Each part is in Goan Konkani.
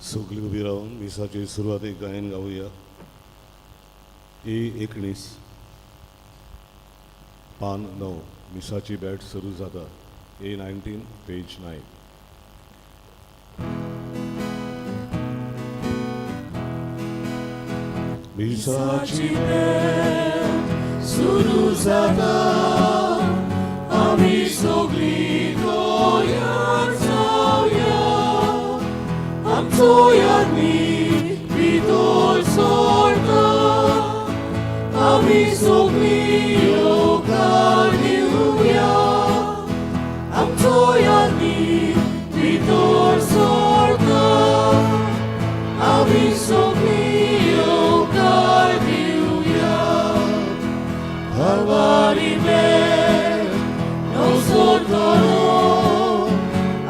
सगळीं उबी रावन मिसाचे सुरवातेक गायन गावया. ए 19 पान 9. मिसाची भेट सुरू जाता. ए 19 पेज 9. मिसाची भेट सुरू जाता, आमी सगळीं तयार जावया, आमचो यादनी भितर सरता, आमी सगळीं येवकार दिवया, आमचो यादनी भितर सरता, आमी सगळीं येवकार दिवया. Kalvari भेट नवसोतलो,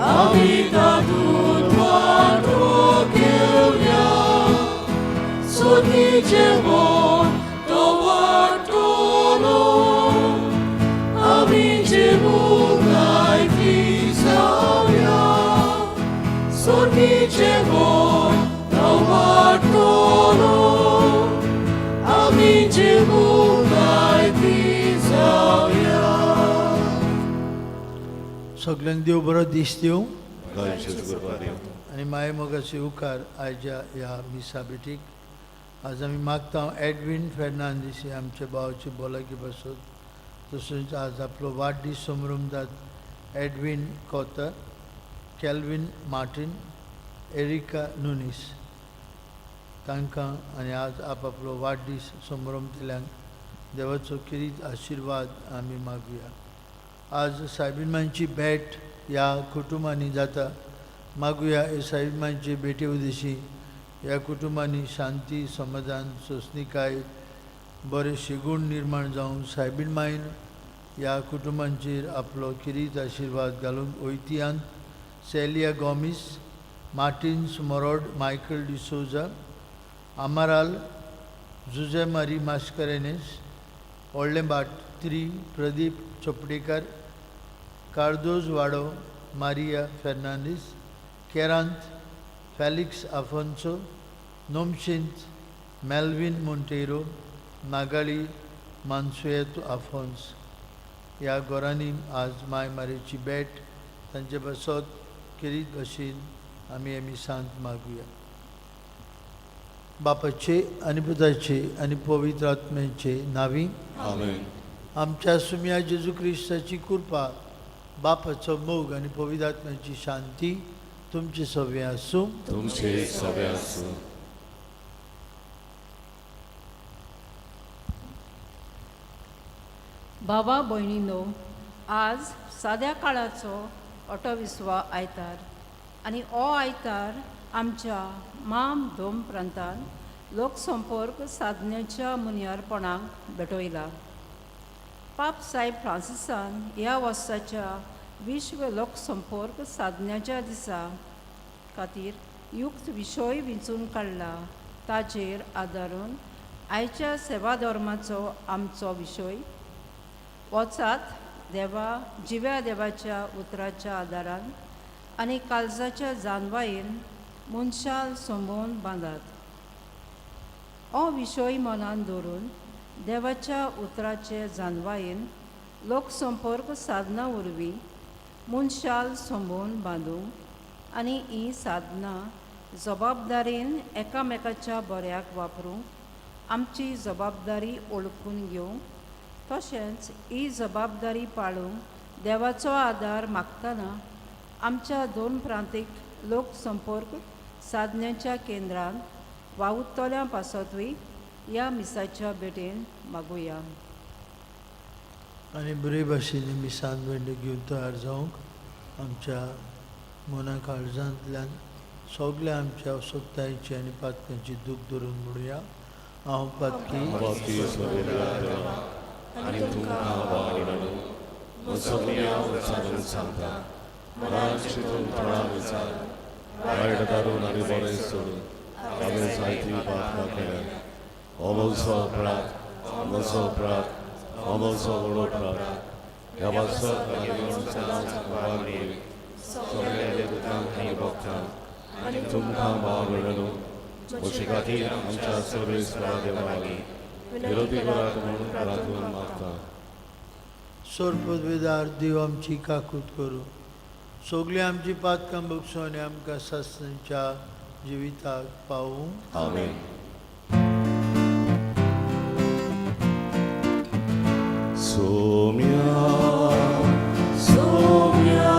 आमी तातूंत वांटो घेवया, सोदीचें मन तो वाडटलो, आमी जेवूंक आयती जावया, सोदीचें मन तो वाडटलो, आमी जेवूंक आयती जावया. सगल्यांक देव बरो दीस दिवं करपा. आनी माये मोगाचे उपकार आयच्या ह्या मिसा भेटीक. आज आमी मागता एडवीन फेर्नांदीस हे आमच्या भावाची भलायकी पासत, तशेंच आज आपलो वाडदीस समरमतात Edwin कोतर, Calvin Martin, Erica Nunes तांकां आनी आज आपआपलो वाडदीस समरमतल्यांक देवाचो किरीत आशिर्वाद आमी मागुया. आज सायबीन मांयची भेट ह्या कुटुंबांनी जाता. मागुया हे सायबीन मांयचे भेटी उदेशी ह्या कुटुंबांनी शांती, समाधान, सोंसणीकाय, बरे शेगूण निर्माण जावं. सायबीन मायन ह्या कुटुंबांचेर आपलो किरीत आशिर्वाद घालूंक वैतियान Celia Gomes, Martins Morod, Michael D'Souza, Amaral, Jose Mari Mascarenhas, व्हडलें भाट 3, Pradeep Chopdekar, Cardozo Vaddo, Maria Fernandes, केरांत, फेलिक्स आफोन्सो, नोमशिंत, मेल्विन मोंटेरो, नागाळी, मानसुयेत आफोन्स. ह्या घरांनी आज माय मारीची भेट तांचे बसत किरीत भशेन आमी हे मिसांत मागुया. बापाचे आनी पुताचे आनी पवित्र आत्म्याचे नावी. आमेन. आमच्या सुम्या जेजू क्रिस्ताची कृपा, बापाचो मोग आनी पवित्र आत्म्याची शांती तुमचे सगळे आसूं. तुमचे सगळे आसूं. भावा भयणीनो, आज साद्या काळाचो अठविसवा आयतार आनी हो आयतार आमच्या माम दोम प्रांतान लोकसंपर्क साधनेच्या मुनियारपणाक भेटयला. पाप साहेब फ्रांसिसान ह्या वर्साच्या विश्व लोकसंपर्क साधण्याच्या दिसा खातीर युक्त विशय विंचून काडला. ताचेर आदारून आयच्या सेवा धर्माचो आमचो विशय वचात देवा जिव्या देवाच्या उतराच्या आदारान आनी काळजाच्या जानवायेन मनशाल सोंबोवन बांदात. हो विशय मनान दवरून देवाच्या उतराचे जानवायेन लोकसंपर्क साधनां वरवीं मनशाल सोंबोवन बांदूंक आनी ही साधनां जबाबदारेन एकामेकाच्या बऱ्याक वापरूंक आमची जबाबदारी ओळखून घेवंक, तशेंच ही जबाबदारी पाळूंक देवाचो आदार मागतना आमच्या दोन प्रांतीक लोकसंपर्क साधनेच्या केंद्रांत वावुरतल्या पासतूय ह्या मिसाच्या भेटेन मागुया. आनी बरे भाशेन मिसान भेंड घेवन तयार जावंक आमच्या मना काळजांतल्यान सगल्या आमच्या असक्तायेची आनी पातकांची दूख धरून म्हणुया, हांव पातकी. बाकी सगळ्या देवा आनी तुमकां भावणो म्हजो विचारून सांगता, मनान चिंतून तोंडान विचार वायट करून आनी बरें सोडून हांवें जायतीं पातकां केल्यात. हो म्हजो अपराध, हो म्हजो अपराध, हो म्हजो व्हडलो अपराध. ह्या पासत सगळ्या दुतांक आनी भक्तांक आनी तुमकां भाव भयणांनो म्हजे खातीर आमच्या सर्वेस्परा देवा लागीं विनोदी करात म्हणून प्रार्थना मागता. सोरपदवेदार देव आमची काकूत करूं, सगळीं आमची पातकां बगसूं आनी आमकां सासणाच्या जिविताक पावूं. आमेन. सोम्या सोम्या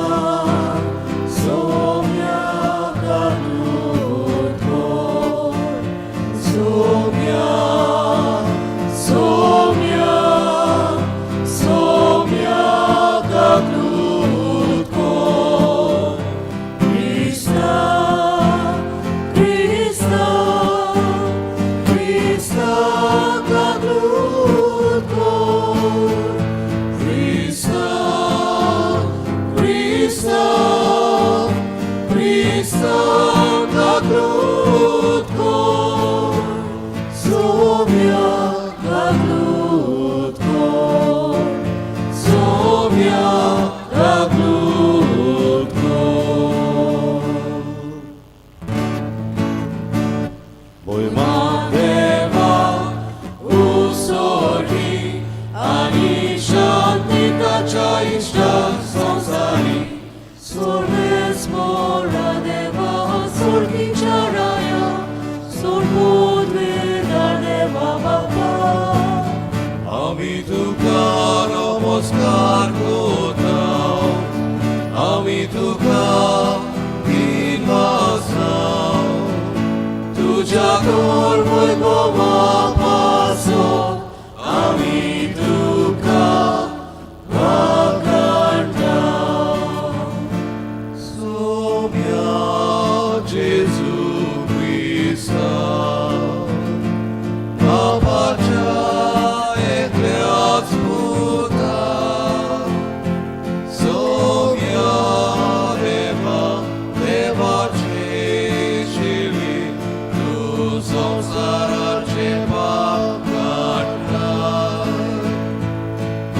सोम्या कालूत सोम्या सोम्या सोम्या कालूत क्रिस्ता क्रिस्ता क्रिस्ता कालूत क्रिस्ता क्रिस्ता क्रिस्ता कालूत सोम्या कालूत सोम्या कालूत. देवा उसोरी आनी शांतिताच्या इश्टा संसारी सोर्वेस्पोरा देवा सोर्गीच्या राया सोर्पोद्वेदार देवा बापा. आमी तुका नमस्कार करता, आमी तुका दिनवासाव, तुज्या कोर्वय गोवा पासो आमी तुका वाखाणटा. सोम्या जेजू क्रिस्ता बापाच्या एकल्याच पुता, सोम्या देवा देवाचे शिवी तूं संवसाराचे पाप काडटा,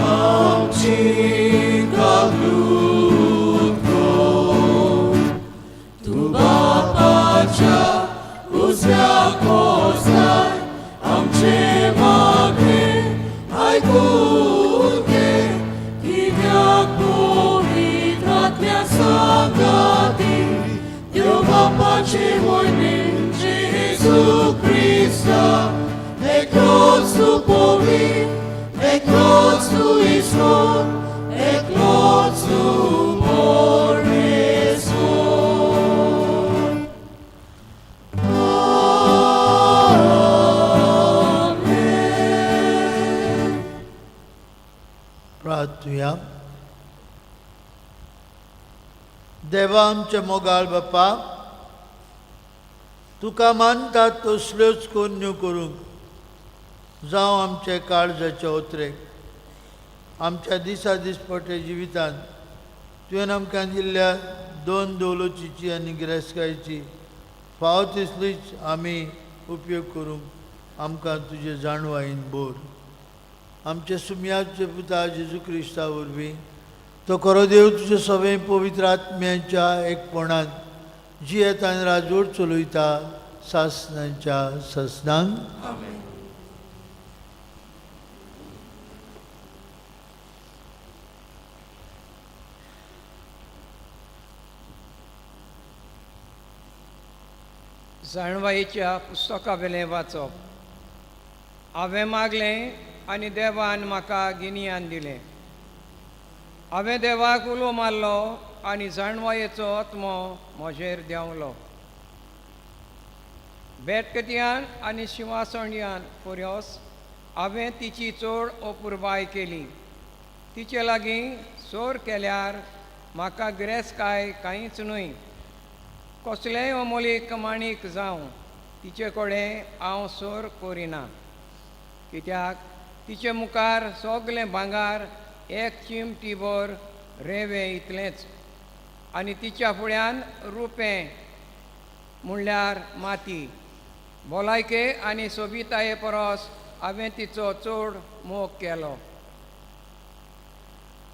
आमची काकूत कर. तूं बापाच्या उजव्या कोसार आमचे मागणे आयकून घे, कित्याक पवित्र आत्म्या सांगाती देव बापाचे वयने जेजू क्रिस्ता, एकलोच तूं पवित्र, एकलोच तूं ईश्वर, एकलोच तूं परमेश्वर. आमेन. प्रार्थुया. देवा आमच्या मोगाळ बापा, तुका मानतात तसल्योच कोन्न्यो करूंक जावं आमचे काळजाचे ओतरेक. आमच्या दिसा दिसपट्या जिवितांत तुवें आमकां दिल्ल्या दोन दवलतीची आनी गिरेस्तकायेची फाव तितलीच आमी उपयोग करूंक आमकां तुजे जाणवायेन बोर. आमच्या सुमयाचे पुता जेजू क्रिस्ता वरवीं, तो खरो देव तुजे सगळे पवित्र आत्म्याच्या एकपणान जियेत आनी राजवट चलयता सासणाच्या सासणांक. आमेन. जाणवायेच्या पुस्तकावेलें वाचप. हांवें मागलें आनी देवान म्हाका गिन्यान दिलें. हांवें देवाक उलो मारलो आनी जाणवायेचो आत्मो म्हजेर देंवलो. बेटकत्यान आनी शिंवासणयान परस हांवें तिची चड अपुरबाय केली. तिचे लागीं सोर केल्यार म्हाका गिरेस्तकाय कांयच न्हय. कसलेंय अमोलीक माणीक जावं, तिचे कडेन हांव सोर करिना, कित्याक तिचे मुखार सगलें भांगार एक चिमटीभर रेंवे इतलेंच आनी तिच्या फुड्यान रुपें म्हणल्यार माती. भलायके आनी सोबिताये परस हांवें तिचो चड मोग केलो.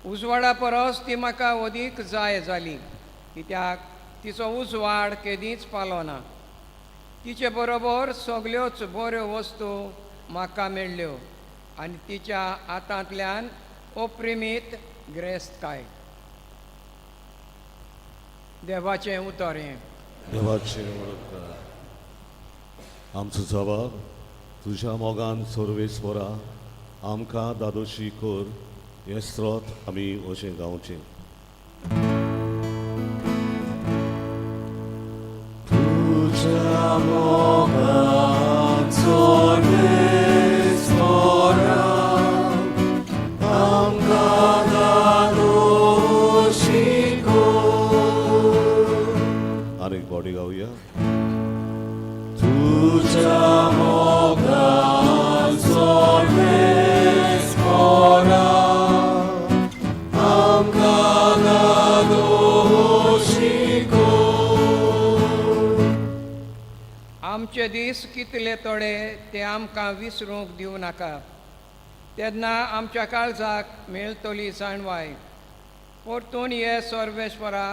उजवाडा परस ती म्हाका अदीक जाय जाली, कित्याक तिचो उजवाड केदींच पालोना. तिचे बरोबर सगल्योच बऱ्यो वस्तू म्हाका मेळ्ळ्यो आनी तिच्या हातांतल्यान अप्रिमीत ग्रेस्तकाय. देवाचें उतर हें. देवाचें उपकार. आमचो जबाब तुज्या मोगान सर्वेस्वरा आमकां दादोशी कर हें स्रोत आमी अशें गावचें. तुज्या मोगान सर्वेस्वरा आमकां दादोशी कर. आनीक बॉडी गावया. तुज्या मोगान सर्वेस्वरा आमकां दादोशी कर. आमचे दीस कितले थोडे ते आमकां विसरूंक दिवं नाका. तेन्ना आमच्या काळजाक मेळटली जाणवाय. परतून ये सर्वेश्वरा,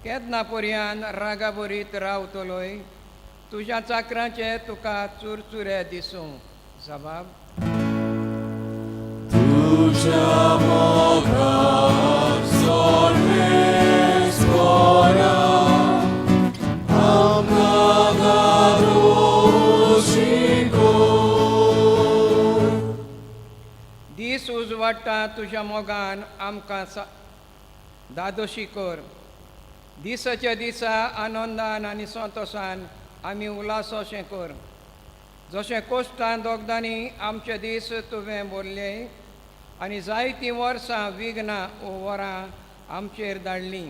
केन्ना पर्यान रागाभरीत रावतलोय? तुज्या चाकरांचे तुका चुरचुरे दिसूं. जबाब. तुज्या मोगान सर्वेस्वरा आमकां दादोशी कर. दीस उजवाडटा तुज्या मोगान आमकां दादोशी कर. दिसाच्या दिसा आनंदान आनी संतोशान आमी उल्हास अशें कर. जशें कोश्टान दोगदांनी आमचे दीस तुवें भरले आनी जायतीं वर्सां विघ्नां वरां आमचेर धाडलीं,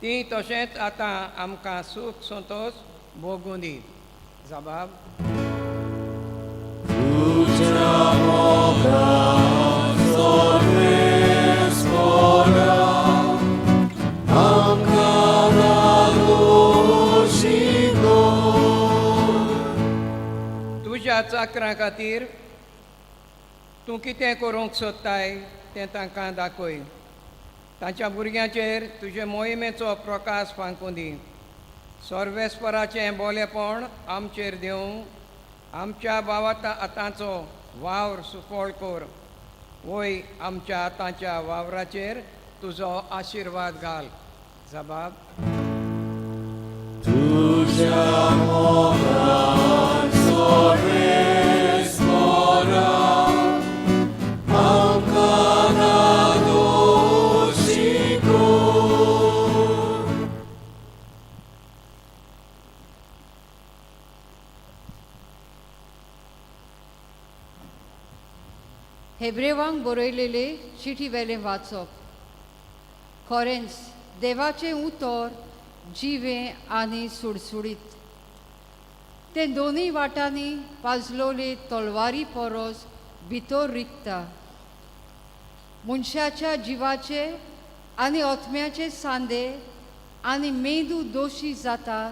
तीं तशेंच आतां आमकां सूख संतोश भोगूं दी. जबाब. तुज्या मोगान सर्वेस्वरा आमकां दादोशी कर. तुज्या चाकरां खातीर तूं कितें करूंक सोदताय तें तांकां दाखय. तांच्या भुरग्यांचेर तुजे मोहिमेचो प्रकाश फांकूं दी. सर्वेस्पराचें बोलेपण आमचेर दिवं. आमच्या भावाता हातांचो वावर सुफळ कर. वय, आमच्या हातांच्या वावराचेर तुजो आशिर्वाद घाल. जबाब. तुज्या मोगान सर्वेस्वरा आमकां दादोशी कर. हेब्रेवांक बरयलेले चिठी वेलें वाचप. खरेंच देवाचें उतर जिवें आनी सुडसुडीत. तें दोनूय वाटांनी पाजलोले तलवारी परस भितर रिगता. मनशाच्या जिवाचे आनी आत्म्याचे सांदे आनी मेंदू दोशी जाता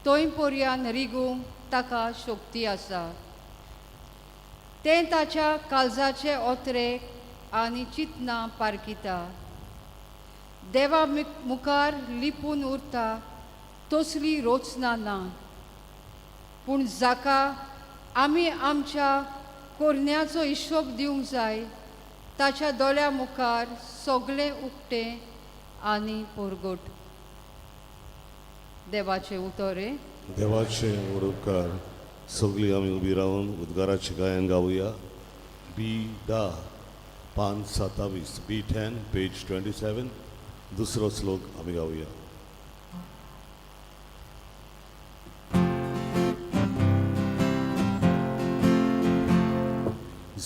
थंय पर्यान रिगूंक ताका शक्ती आसा. तें ताच्या काळजाचे ओतरेक आनी चिंतनां पारखिता. देवा मुखार लिपून उरता तसली रचना ना. पूण जाका आमी आमच्या कोरण्याचो हिशोब दिवंक जाय ताच्या दोळ्या मुखार सगळें उक्तें आनी परगट. देवाचें उतर हें. देवाचे उपकार. सगळीं आमी उबी रावन उद्गाराचें गायन गावया. बी 10 पान 27, B 10 page 27, दुसरो श्लोक आमी गावया.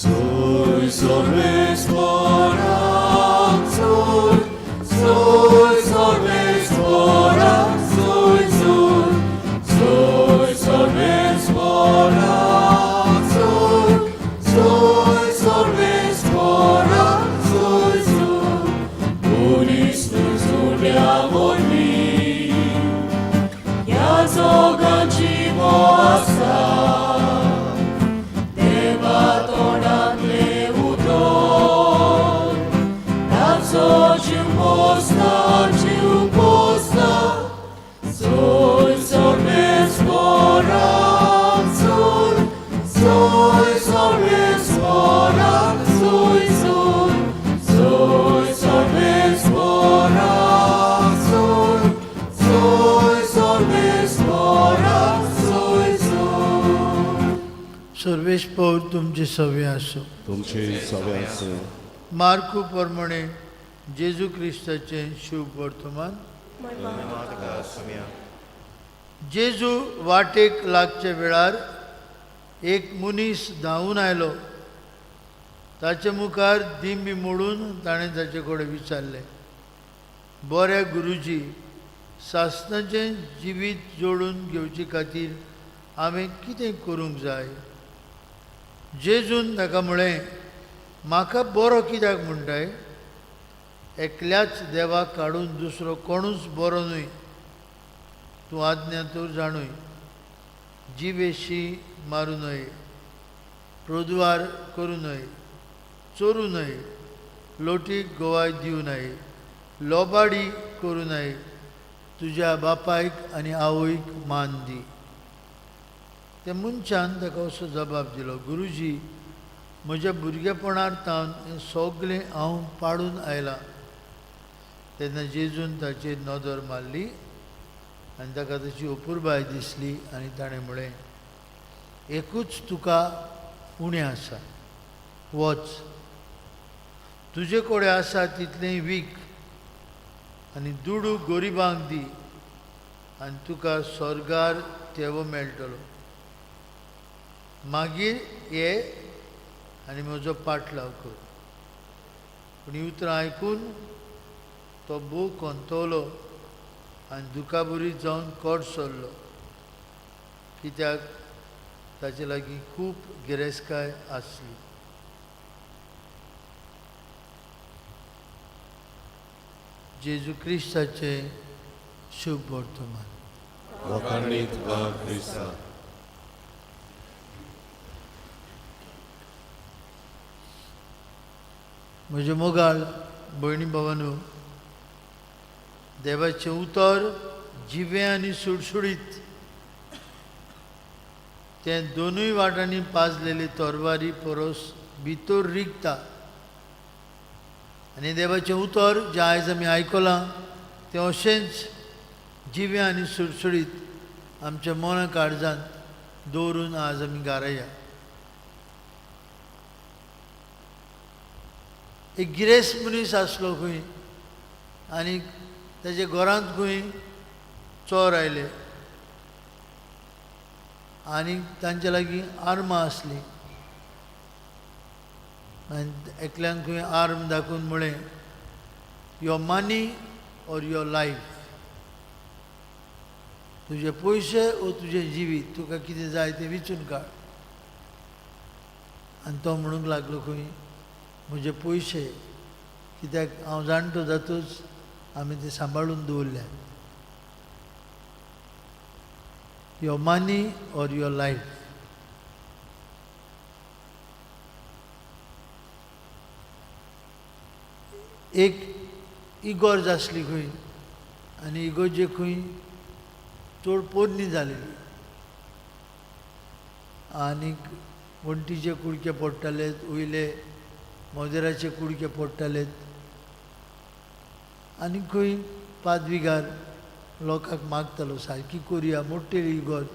Zoy सर्वेस्वरा zoy, zoy सर्वेस्वरा zoy, zoy, zoy सर्वेस्वरा zoy, zoy सर्वेस्वरा zoy, zoy. मनीस तुज्या वरवीं ह्या जगांत जिवो आसा. देवा तोंडांतलें उतर. सर्वेस्पोर तुमचे सवे आसूं. तुमचे सवे आसूं. मार्कू प्रमाणे जेजू क्रिस्ताचें शुभ वर्तमान. जेजू वाटेक लागच्या वेळार एक मनीस धांवून आयलो. ताचे मुखार दिंबी मोडून ताणें ताचे कडेन विचारलें, बऱ्या गुरुजी, सासणाचें जिवीत जोडून घेवचे खातीर हांवें कितें करूंक जाय? जेजून ताका म्हळें, म्हाका बरो कित्याक म्हणटाय? एकल्याच देवाक काडून दुसरो कोणूच बरो न्हय. तूं आज्ञा तर जाणूय, जिवेशी मारूं नये, प्रोद्वार करूं नये, चोरूं नये, लोटीक गोवाय दिवं नये, लोबाडी करूं नये, तुज्या बापायक आनी आवयक मान दी. त्या मनशान ताका असो जबाब दिलो, गुरुजी, म्हज्या भुरगेपणार तावन हें सगलें हांव पाडून आयलां. तेन्ना जेजून ताचेर नदर मारली आनी ताका ताची अपुरबाय दिसली आनी ताणें म्हळें, एकूच तुका उणें आसा, वच, तुजे कडेन आसा तितलेंय वीक आनी दुडू गरिबांक दी आनी तुका स्वर्गार तेवो मेळटलो. मागीर ये आनी म्हजो पाटलाव कर. पूण हीं उतरां आयकून तो भोव कोंतवलो आनी दुखाबरीत जावन कोट सरलो, कित्याक ताचे लागीं खूब गिरेस्तकाय आसली. जेजू क्रिस्ताचें शुभ वर्तमान. वखाणी तुका क्रिस्ता. म्हजे मोगाळ भयणी भावानू, देवाचें उतर जिवें आनी सुडसुडीत, तें दोनूय वाटांनी पाजलेले तरवारी परस भितर रिगता. आनी देवाचें उतर जें आयज आमी आयकलां तें अशेंच जिवें आनी सुडसुडीत आमच्या मना काळजांत दवरून आज आमी गाराया. एक गिरेस्त मनीस आसलो खंय आनी ताच्या घरांत खंय चोर आयले आनी तांचे लागीं आर्मां आसलीं. आनी एकल्यान खंय आर्म दाखोवन म्हळें, your money or your life, तुजे पयशे ओ तुजें जिवीत, तुका कितें जाय तें विचून काड. आनी तो म्हणूंक लागलो खंय, म्हजे पयशे, कित्याक हांव जाणटो जातूच आमी ते सांबाळून दवरल्यात. Your money or your life. एक इगोर्ज आसली खंय आनी इगोर्जे खंय चड पोरणी जालेली आनी वण्टीचे कुडके पडटाले, वयले मोदेराचे कुडके पडटाले आनी खंय पादविगार लोकांक मागतालो, सारकी करुया मोटेली इगोर्ज.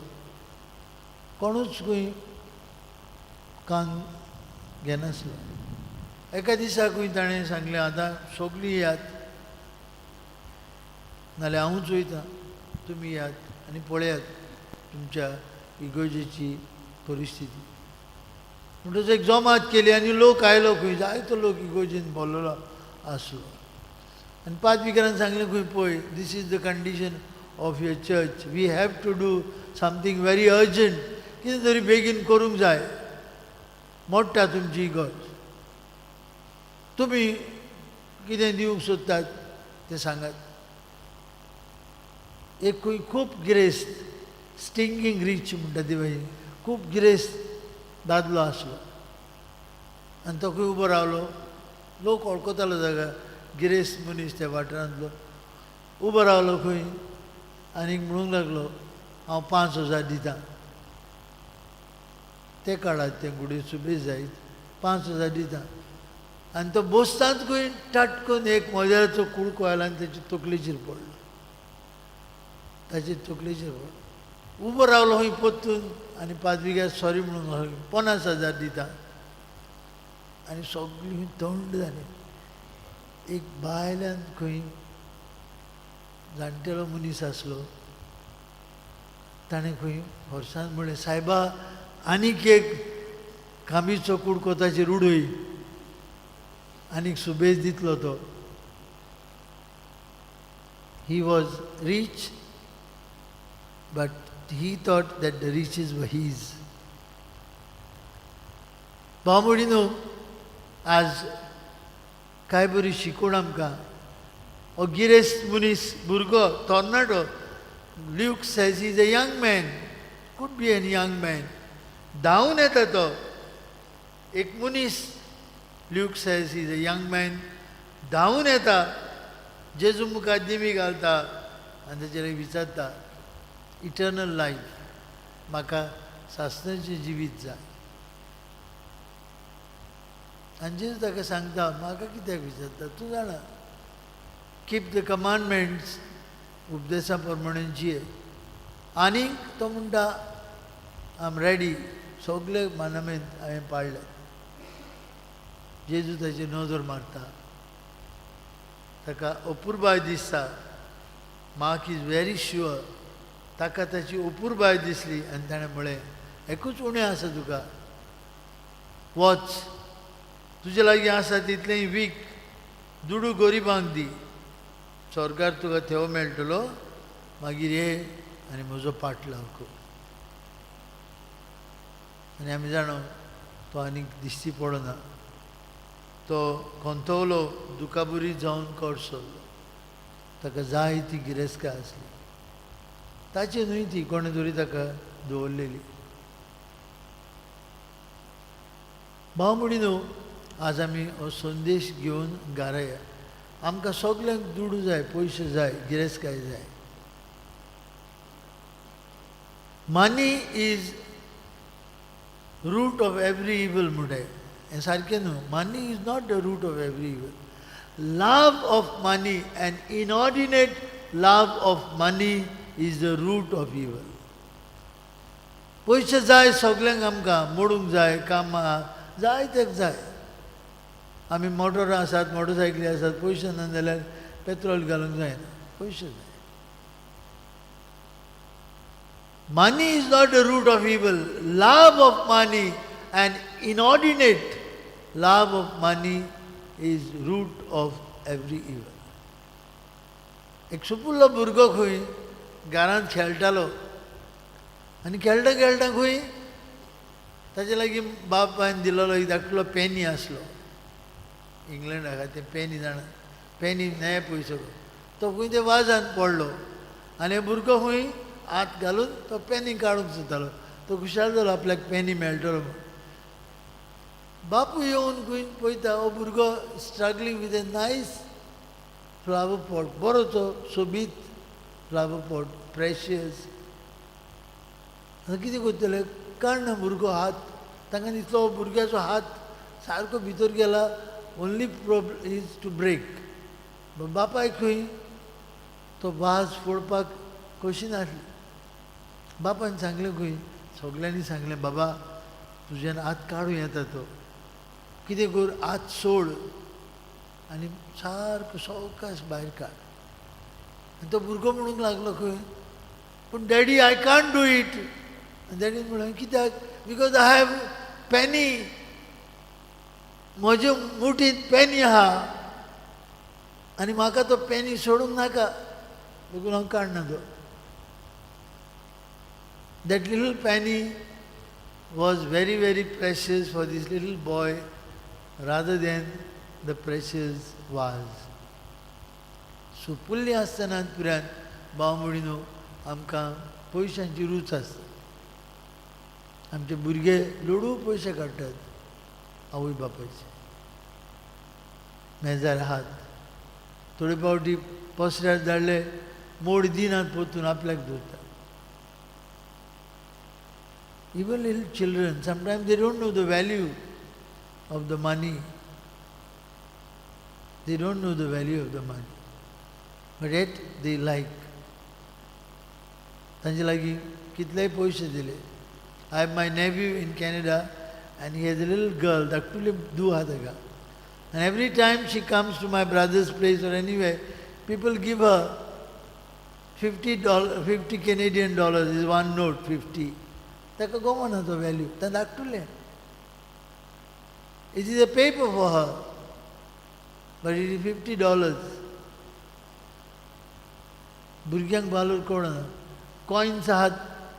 कोणूच खंय कान घेनासलो. एका दिसा खंय ताणें सांगलें, आतां सगळीं येयात, नाल्यार हांवूच वयता, तुमी येयात आनी पळयात तुमच्या इगोर्जेची परिस्थिती. म्हणटच एक जमात केली आनी लोक आयलो खंय, जायतो लोक इगोर्जेन भरलेलो आसलो. आनी पादविगारान सांगलें खंय, पळय, this is the condition of your church, we have to do something very urgent, कितें तरी बेगीन करूंक जाय, मोडटा तुमची इगोर्ज, तुमी कितें दिवंक सोदतात तें सांगात. एक खंय खूब गिरेस्त, स्टिंगींग रीच म्हणटा ती भाशेन, खूब गिरेस्त दादलो आसलो आनी तो खंय उबो रावलो. लोक वळखतालो जागा, गिरेस्त मनीस त्या वाठारांतलो. उबो रावलो खंय आनी म्हणूंक लागलो, हांव 5,000 दितां. ते काळार ते घुडये सुबेज जायत 5,000 दितां. आनी तो बोस्तांत खंय टाटकून एक मोदेराचो कुडको आयलो आनी ताचे तकलेचेर पडलो, ताचे तकलेचेर पडलो. उबो रावलो खंय परतून आनी पादविगाक सॉरी म्हणून 50,000 दिता. आनी सगळीं थंड जालीं. एक बायल्यान खंय जाणटेलो मनीस आसलो, ताणें खंय फोर्सान म्हणलें, सायबा आनीक एक कामीचो कुडको ताचेर उडय, आनीक सुबेज दितलो तो. He was rich, but he thought that the riches were his. भाव न्हू, आज काय बरी शिकवण आमकां. हो गिरेस्त मनीस भुरगो तरणाटो, Luke says is a young man, could be an young man, धांवून येता तो एक मनीस. Luke says is a young man, धांवून येता, जेजू मुखार दिमी घालता आनी ताचेर विचारता, इटर्नल लायफ, म्हाका सासणाचें जिवीत जाय. आनी जेजू ताका सांगता, म्हाका कित्याक विचारता, तूं जाणा, कीप the commandments, उपदेसा प्रमाणे जिये. आनीक तो म्हणटा, I am ready, सगळे मानामेंत हांवें पाळ्ळे. जेजू ताचेर नदर मारता, ताका अपुरबाय दिसता. Mark is very sure, ताका ताची अपुरबाय दिसली आनी ताणें म्हळें, एकूच उणें आसा तुका, वच, तुजे लागीं आसा तितलेंय वीक, दुडू गरिबांक दी, स्वर्गार तुका थेवो मेळटलो, मागीर ये आनी म्हजो पाटलाव कर. आनी आमी जाणो तो आनीक दिश्टी पडना, तो खंतवलो, दुखाबरी जावन कडसरलो. ताका जाय ती गिरेस्तकाय आसली, ताची न्हय ती, कोणें तरी ताका दवरलेली. भाव म्हणी न्हू, आज आमी हो संदेश घेवन घरा या. आमकां सगल्यांक दुडू जाय, पयशे जाय, गिरेस्तकाय जाय. Money is root of every evil म्हणटाय, हें सारकें न्हू. Money is not the root of every evil. Love of money and inordinate love of money is the root of evil. पयशे जाय सगल्यांक, आमकां मोडूंक जाय, कामां जाय, तेक जाय. आमी मोटरां आसात, मोटरसायकली आसात, पयशे ना जाल्यार पेट्रोल घालूंक जायना, पयशे जाय. Money is not the root of evil. Love of money and inordinate love of money is root of every evil. एक सुपुल्लो भुरगो खंय घरांत खेळटालो आनी खेळटा खेळटा खंय ताचे लागीं बापायन दिलेलो एक धाकटुलो पेनी आसलो. इंग्लंडाक ते पेनी जाणा, पेनी नये पयसो. तो खंय ते वाजान पडलो आनी भुरगो खंय हात घालून तो पेनी काडूंक सोदतालो. तो खुशाल जालो आपल्याक पेनी मेळटलो म्हूण. बापूय येवन खंय पळयता, हो भुरगो struggling with a nice flower pot, बरो तो सोबीत फ्लावर पॉट, प्रेशियस. आतां कितें करतले, काडना भुरगो हात. तांकां दिसलो भुरग्याचो हात सारको भितर गेला, only problem is to break. बापायक खंय तो वाज फोडपाक खोशी नासली. बापायन सांगलें खंय, सगल्यांनी सांगलें, बाबा तुज्यान हात काडूं येता तो, कितें कर, हात सोड आनी सारको सवकास भायर काड. आनी तो भुरगो म्हणूंक लागलो खंय, पूण daddy I can't do it. आनी डॅडीन म्हणलें, कित्याक? Because I have penny, म्हजे मुठींत पेनी आहा आनी म्हाका तो पेनी सोडूंक नाका, देखून हांव काडना तो. That little penny was very very precious for this little boy rather than the precious vase. सुपुल्ली आसतना पुरान भाव म्हणून आमकां पयशांची रूच आसता. आमचे भुरगे लोडू पयशे काडटात आवय बापायचे मेजार हात, थोडे फावटी पसऱ्यार धाडले मोड दिनात, परतून आपल्याक दवरतात. Even little children, sometimes they don't know the value of the money. They don't know the value of the money. But yet they like. तांचे लागीं कितलेय पयशे दिले. I have my nephew in Canada and he has a little girl, धाकटुली धूव आहा ताका. And every time she comes to my brother's place or anywhere, people give her $50, 50 Canadian dollars is one note, 50. ताका गोमना तो व्हॅल्यू, तें धाकटुलें. It is a paper for her, but it is $50. भुरग्यांक वालोर कळना. कॉयन्स आहात,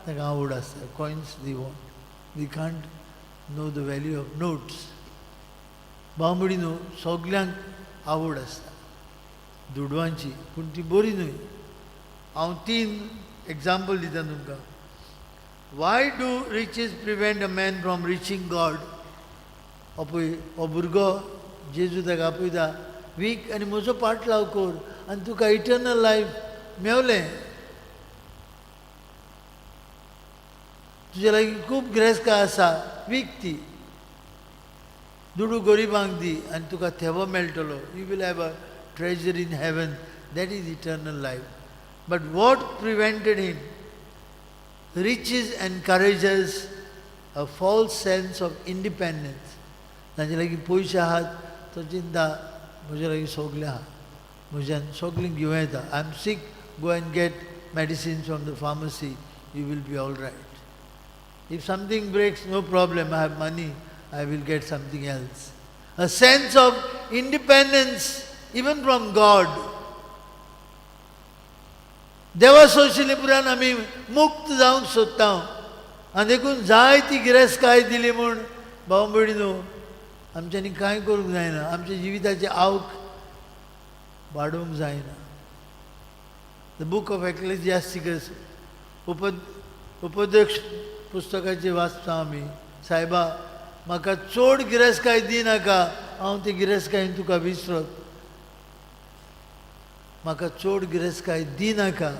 तांकां आवड आसता. Coins they want. We can't know the value of notes. भाव न्हू, सगल्यांक आवड आसता दुडवांची, पूण ती बरी न्हय. हांव तीन एग्जाम्पल दिता तुमकां. Why do riches prevent a man from reaching God? हो पळय, हो भुरगो जेजू ताका आपयता, वीक आनी म्हजो पाटलाव कर आनी तुका इटर्नल लायफ मेवलें. तुजे लागीं खूब गिरेस्तकाय आसा, वीक ती. दुडू गरिबांक दी आनी तुका थेवो मेळटलो. You will have a treasure in heaven, that is eternal life. But what prevented him? Riches encourages a false sense of independence. तांचे लागीं पयशे आहात, तो चिंता म्हजे लागीं सगलें आहा, म्हज्यान सगलें घेवं येता. I am sick, go and get medicines from the pharmacy, you will be all right. If something breaks, no problem, I have money, I will get something else. A sense of independence even from God. देवा सोंशिल्ले पुरान आमी मुक्त जावंक सोदता आनी देखून जाय ती गिरेस्तकाय दिली म्हूण, भाव भयणी न्हू, आमच्यांनी कांय करूंक जायना. आमच्या जिविताचे आवक वाडोवंक जायना. The book of एक्लेजियास्टिकस, उपदेश पुस्तकाचे वाचता आमी. सायबा, म्हाका चड गिरेस्तकाय दिनाका, हांव ती गिरेस्तकायेन तुका विसरत. म्हाका चड गिरेस्तकाय दिनाका.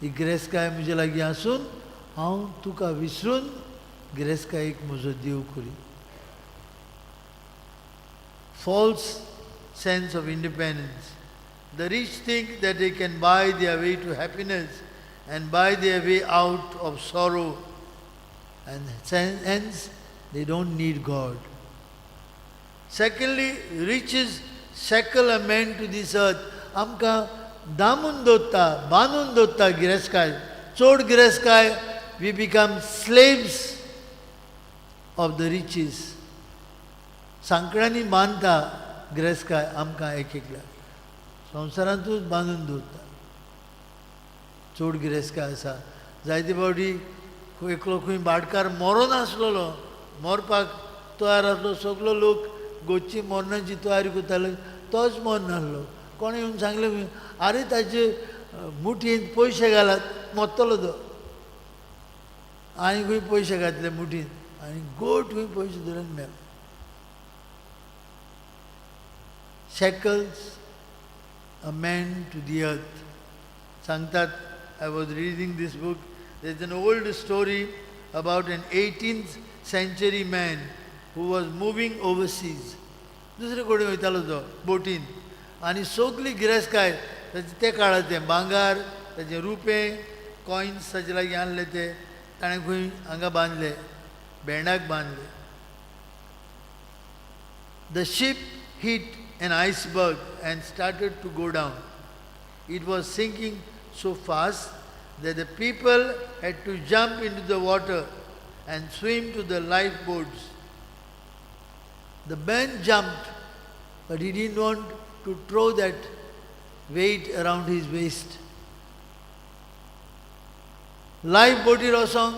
ही गिरेस्तकाय म्हजे लागीं आसून हांव तुका विसरून गिरेस्तकायेक म्हजो देव करी. False sense of independence. The rich think that they can buy their way to happiness and buy their way out of sorrow, and hence they don't need God. Secondly, riches shackle a man to this earth. आमकां दामून दवरता, बांदून दवरता गिरेस्तकाय. चड गिरेस्तकाय, we become slaves of the riches. सांकळ्यांनी बांदता गिरेस्तकाय आमकां, एक एकल्या संवसारांतूच बांदून दवरता. चड गिरेस्तकाय आसा. जायते फावटी एकलो खंय भाटकार मरोन आसलेलो, मरपाक तयार आसलो. सगलो लोक गोची मरणाची तयारी करताले, तोच मर नासलो. कोणें येवन सांगलें, आरे, ताजे मुठींत पयशे घालात, मरतलो तो. आनी खंय पयशे घातले मुठींत आनी गोट खंय पयशे धरून मेलो. Shackles a man to the earth. सांगतात, I was reading this book, there is an old story about an 18th century man who was moving overseas. दुसरे कडेन वयतालो तो बोटीन आनी सगली गिरेस्तकाय ताचे, ते काळाचें भांगर, ताचें रुपें, कॉयन्स ताचे लागीं आहले, ते ताणें खंय हांगा बांदले, भेंडाक बांदले. The ship hit an iceberg and started to go down. It was sinking so fast that the people had to jump into the water and swim to the lifeboats. The man jumped, but he didn't want to throw that weight around his waist. Life बोटीर वचोंक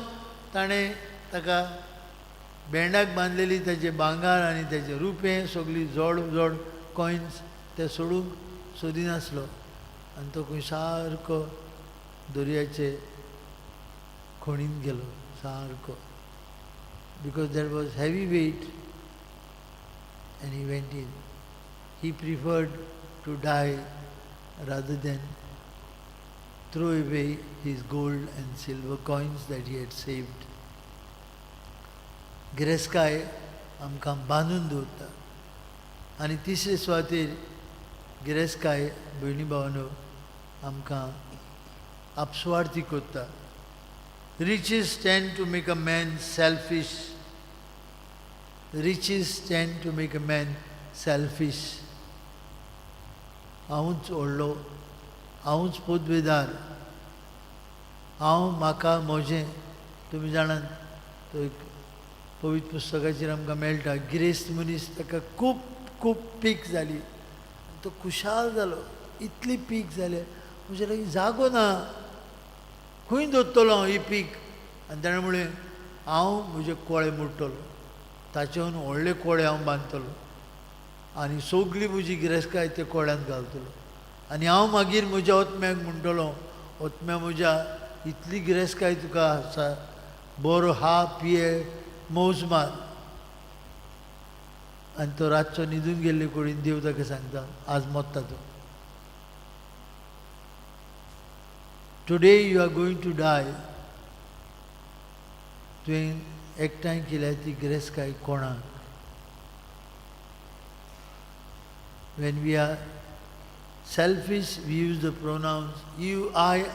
ताणें ताका भेंडाक बांदलेली ताचें भांगर आनी ताचें रुपें, सगळी जोड जोड कॉयन्स, ते सोडूंक सोदिनासलो आनी तो खंय सारको दर्याचे खणीन गेलो सारको, because there was heavy weight and he went in. He preferred to die rather than throw away his gold and silver coins that he had saved. गिरेस्तकाय आमकां बांदून दवरता. आनी तिसरे सुवातेर गिरेस्तकाय, भयणी भावानो, आमकां आपसुवार्थी करता. Riches tend to make a man selfish. Riches tend to make a man selfish. हांवूच व्हडलो, हांवूच पदवेदार, हांव, म्हाका, म्हजें. तुमी जाणात, तो एक पवित्र पुस्तकाचेर आमकां मेळटा, गिरेस्त मनीस, ताका खूब खूब पीक जाली, तो खुशाल जालो. इतली पीक जाले, म्हजे लागीं जागो ना, खंय दवरतलो हांव ही पीक? आनी ताणें म्हणलें, हांव म्हजे कोळे मोडटलो, ताचेहून व्हडले कोळे हांव बांदतलो आनी सगली म्हजी गिरेस्तकाय त्या कोळ्यांत घालतलो आनी हांव मागीर म्हज्या ओतम्याक म्हणटलो, ओतम्या म्हज्या, इतली गिरेस्तकाय तुका आसा, बरो खा, पिये, मौज मार. आनी तो रातचो न्हिदून गेल्ले कडेन देव ताका सांगता, आज मोत्ता तूं. Today you are going to die. तुवें एकठांय केल्या ती गिरेस्तकाय कोणाक? When we are selfish, we use the pronouns you, I,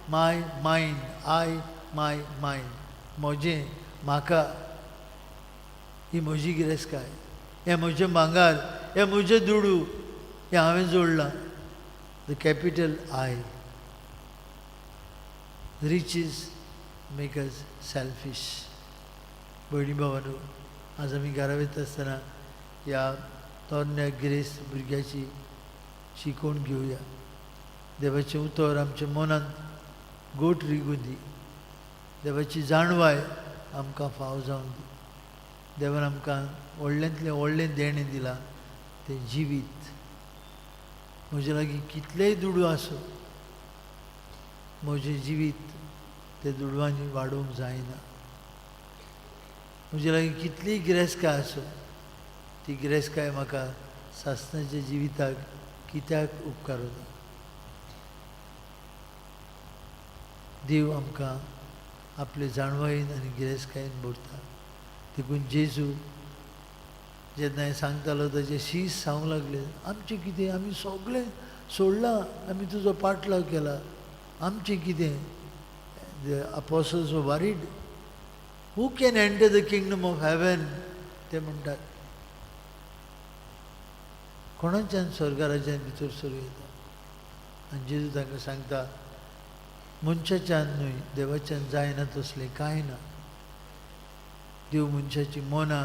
my, mine, I, my, mine. म्हजें, म्हाका, ही म्हजी गिरेस्तकाय, हें म्हजें भांगार, हें म्हजें दुडू, हें हांवें जोडलां. The capital I. Riches make us selfish. भयणी भावांनो, आज आमी घरा वयता आसतना ह्या तरण्या गिरेस्त भुरग्याची शिकवण घेवया. देवाचें उतर आमच्या मनांत गोट रिगूं दी. देवाची जाणवाय आमकां फाव जावन दी. देवान आमकां व्हडल्यांतलें व्हडलें देणें दिलां, तें जिवीत. म्हजे लागीं कितलेय दुडू आसूं, म्हजें जिवीत ते दुडवांनी वाडोवंक जायना. म्हजे लागीं कितलीय गिरेस्तकाय आसूं, ती गिरेस्तकाय म्हाका सासणाच्या जिविताक कित्याक उपकारना? देव आमकां आपले जाणवायेन आनी गिरेस्तकायेन भरता. देखून जेजू जेन्ना हें सांगतालो, ताजे शीस सांगूंक लागले, आमचें कितें? आमी सगळें सोडलां, आमी तुजो पाटलाव केला, आमचें कितें? The apostles worried. Who can enter the kingdom of heaven? ते म्हणटात, कोणाच्यान स्वर्गराज्यान भितर सरूं येता? आनी जेजू तांकां सांगता, मनशाच्यान न्हय, देवाच्यान जायना तसलें कांय ना. देव मनशाची मनां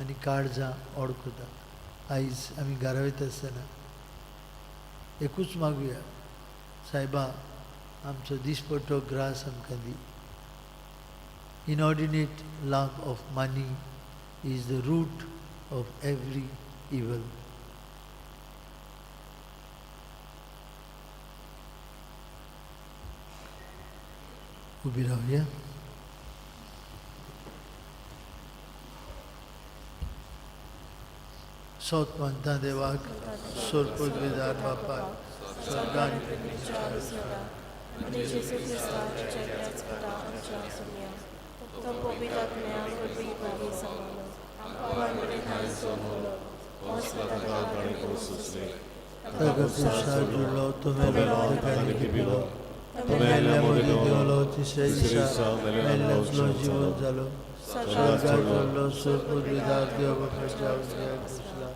आनी काळजां वळखता. आयज आमी घरा वयता आसतना एकूच मागुया, सायबा, आमचो दिसपट्टो ग्रास आमकां दी. Inordinate love of money is the root of every evil. उबी रावया. सोत मानता देवाक, सोर पदवेदार बापाक, स्वर्गान आनी जेजू क्रिस्ताच्या एकल्याच पुता, आमच्या सोमया, तो पवित्र आत्म्या वरवीं गर्भी जालो, बापामेरेन जल्मलो, ताका क्रुसार जुडलो, तो मेलो, ताका लिपिलो, तो मेल्ल्या मदीं देंवलो, तिसऱ्या दिसा मेल्ल्यांतलो जिवंत जालो, स्वर्गार चडलो, सोर पदवेदार देव बापाच्या उजव्याक बसला.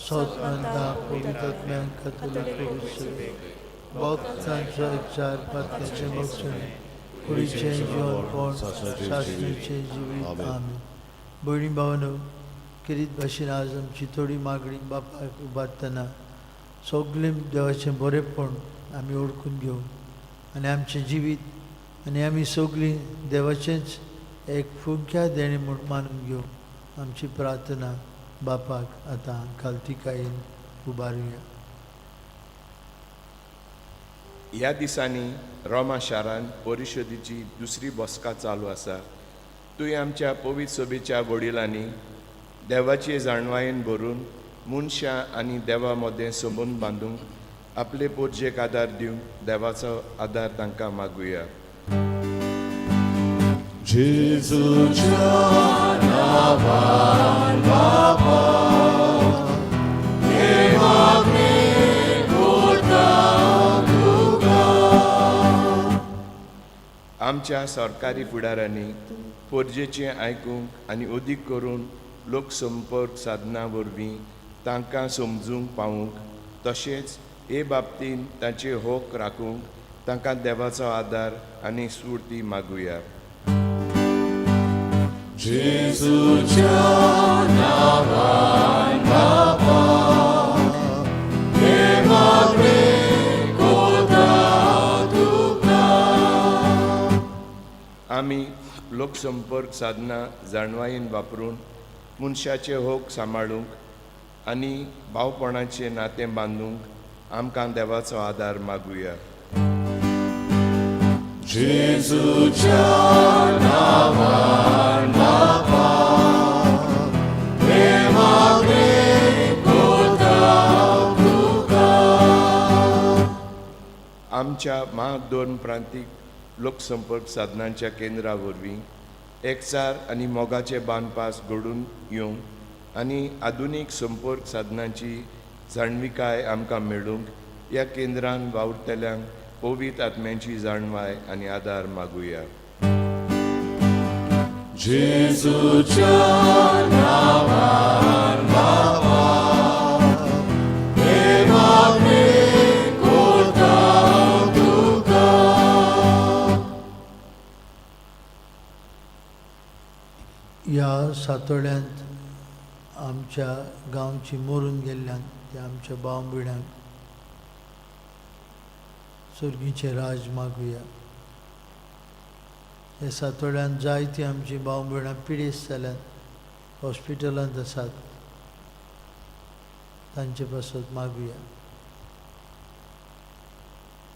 सोत मानता पवित्र आत्म्याक, कातोलीक पवित्र सभेक, भक्तांचो एकचार, पातकांचें भक्षण, कुडीचें जिवनपण, सासणाचें जिवीत. आमेन. भयणी भावांनो, खेरीत भाशेन आज आमची थोडी मागणी बापाक उबारतना सगळें देवाचें बरेंपण आमी ओळखून घेवं आनी आमचें जिवीत आनी आमी सगळीं देवाचेंच एक फुंक्या देणें म्हूण मानून घेवं. आमची प्रार्थना बापाक आतां खालतीकायेन उबारुया. ह्या दिसांनी रोमा शारांत परिशदेची दुसरी बसका चालू आसा. तुवें आमच्या पवित्र सभेच्या वडिलांनी देवाचे जाणवायेन भरून मनशां आनी देवा मदें संबंद बांदूंक आपले पोरजेक आदार दिवंक देवाचो आदार तांकां मागुया. जेजूच्या नांवान बापा, हे मागणी करता. आमच्या सरकारी फुडारांनी पोरजेचें आयकूंक आनी अदीक करून लोकसंपर्क साधनां वरवीं तांकां समजूंक पावूंक तशेंच हे बाबतींत तांचे होक राखूंक तांकां देवाचो आदार आनी स्फूर्ती मागुया. आमी लोकसंपर्क साधनां जाणवायेन वापरून मनशाचे होक सांबाळूंक आनी भावपणाचें नातें बांदूंक आमकां देवाचो आदार मागुया. आमच्या म्हादोन प्रांतीक लोकसंपर्क साधनांच्या केंद्रा वरवीं एकचार आनी मोगाचे बांदपास घडून येवंक आनी आधुनीक संपर्क साधनांची जाणविकाय आमकां मेळूंक ह्या केंद्रान वावुरतल्यांक पवित्र आत्म्यांची जाणवाय आनी आदार मागुया. ह्या सातोड्यांत आमच्या गांवची मरून गेल्ल्यान त्या आमच्या भाव भयणांक सर्गीचें राज मागुया. ह्या सातोड्यांत जायतीं आमचीं भाव भयणां पिडेस्त जाल्यात, हॉस्पिटलांत आसात, तांचे पासत मागुया.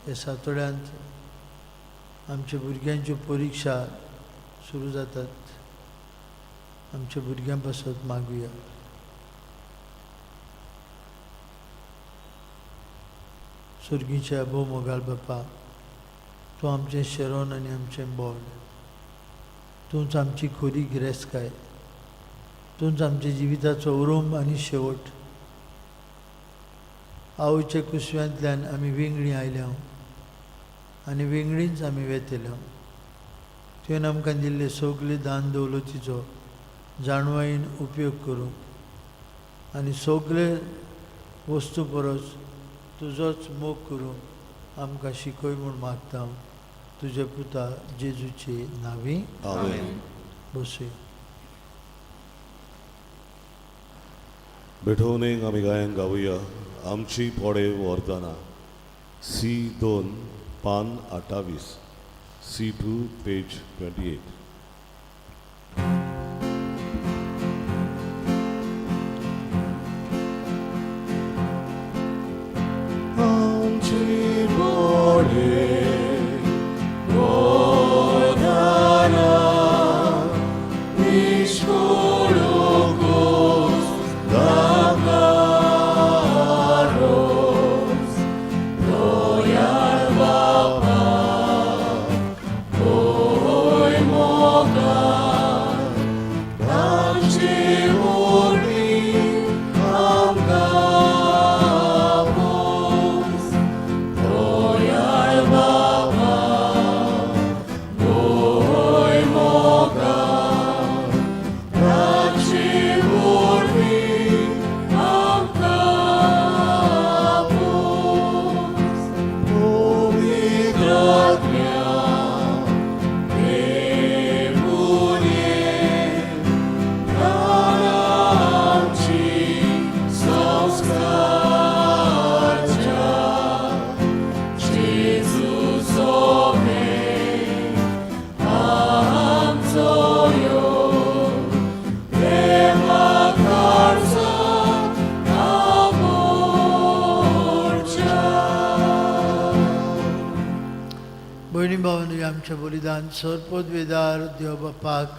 ह्या सातोड्यांत आमच्या भुरग्यांच्यो परिक्षा सुरू जातात, आमच्या भुरग्यां पासत मागुया. सर्गीच्या भोव मोगाळ बापा, तूं आमचें शरण आनी आमचें बळ, तूंच आमची खरी गिरेस्तकाय, तूंच आमच्या जिविताचो उरूम आनी शेवट. आवयच्या कुसव्यांतल्यान आमी वेंगणी आयल्या आनी वेंगणीच आमी वेतल्या. तुवें आमकां दिल्ले सगळे दान दवलतीचो जाणवायेन उपयोग करूंक आनी सगळे वस्तू परस तुजोच मोग करूंक आमकां शिकय म्हूण मागता तुज्या पुता जेजूचे नांवी. आमेन. बसूया. भेटवणेक आमी गायन गावया आमची पोडे व्हरतना सी 2 पान 28 C2 page 28. आमची बोडे भयणी भावांनी आमचें बलिदान सरपदवेदार देव बापाक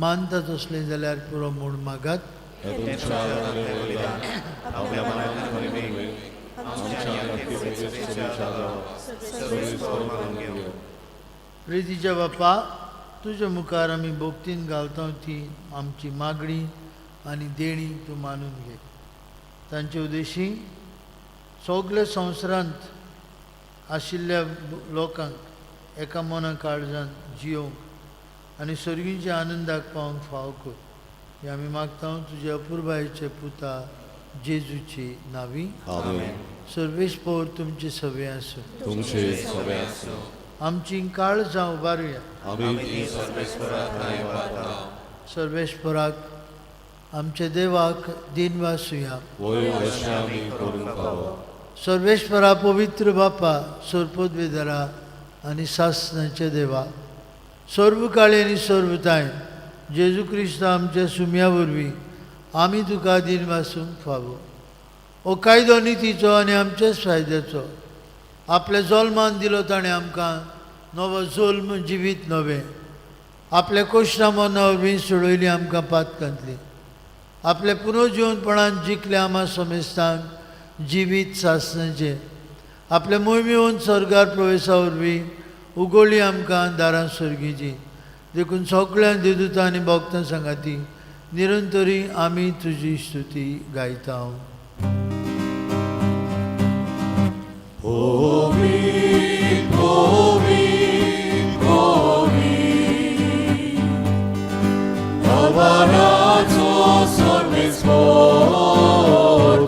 मानता तसलें जाल्यार पुरो म्हूण मागात. प्रितीच्या बापा, तुज्या मुखार आमी भक्तीन घालता ती आमची मागणी आनी देणी तूं मानून घे. तांचे उद्देशी सगल्या संवसारांत आशिल्ल्या लोकांक एका मना काळजान जियोवंक आनी सर्गींच्या आनंदाक पावंक फावो कर. हे आमी मागता तुज्या अपुरबायेचे पुता जेजूची नावी. आमेन. सर्वेस्पोर तुमचे सवे आसूं. तुमचे सवे आसूं. आमची काळजां उबारुया. आमी ती सर्वेस्परा ठांय वाडटा. सर्वेस्पराक आमच्या देवाक दिन वासुया. वय अशें आमी करूंक फावो. सर्वेस्परा पवित्र बापा, सरपदवेदरा आनी सासनाच्या देवा, सर्व काळी आनी सर्वताय जेजू क्रिस्त आमच्या सुम्या वरवीं आमी तुका दिन वासूंक फावो. हो कायदो नितीचो आनी आमच्याच फायद्याचो. आपल्या जल्मान दिलो ताणें आमकां नवो जल्म, जिवीत नवें. आपल्या कोश्टा मना वरवीं सोडयली आमकां पातकांतली. आपल्या पुनर्जिवनपणान जिखले आमा समेस्तांक जिवीत सासनाचें. आपल्या मोहिमेवन स्वर्गार प्रवेशा वरवीं उगडली आमकां दारां सर्गीचीं. देखून सगळ्यां देवदूतां आनी भक्तां सांगाती निरंतरी आमी तुजी स्तुती गायता. नवराचो सर्वेस्पोर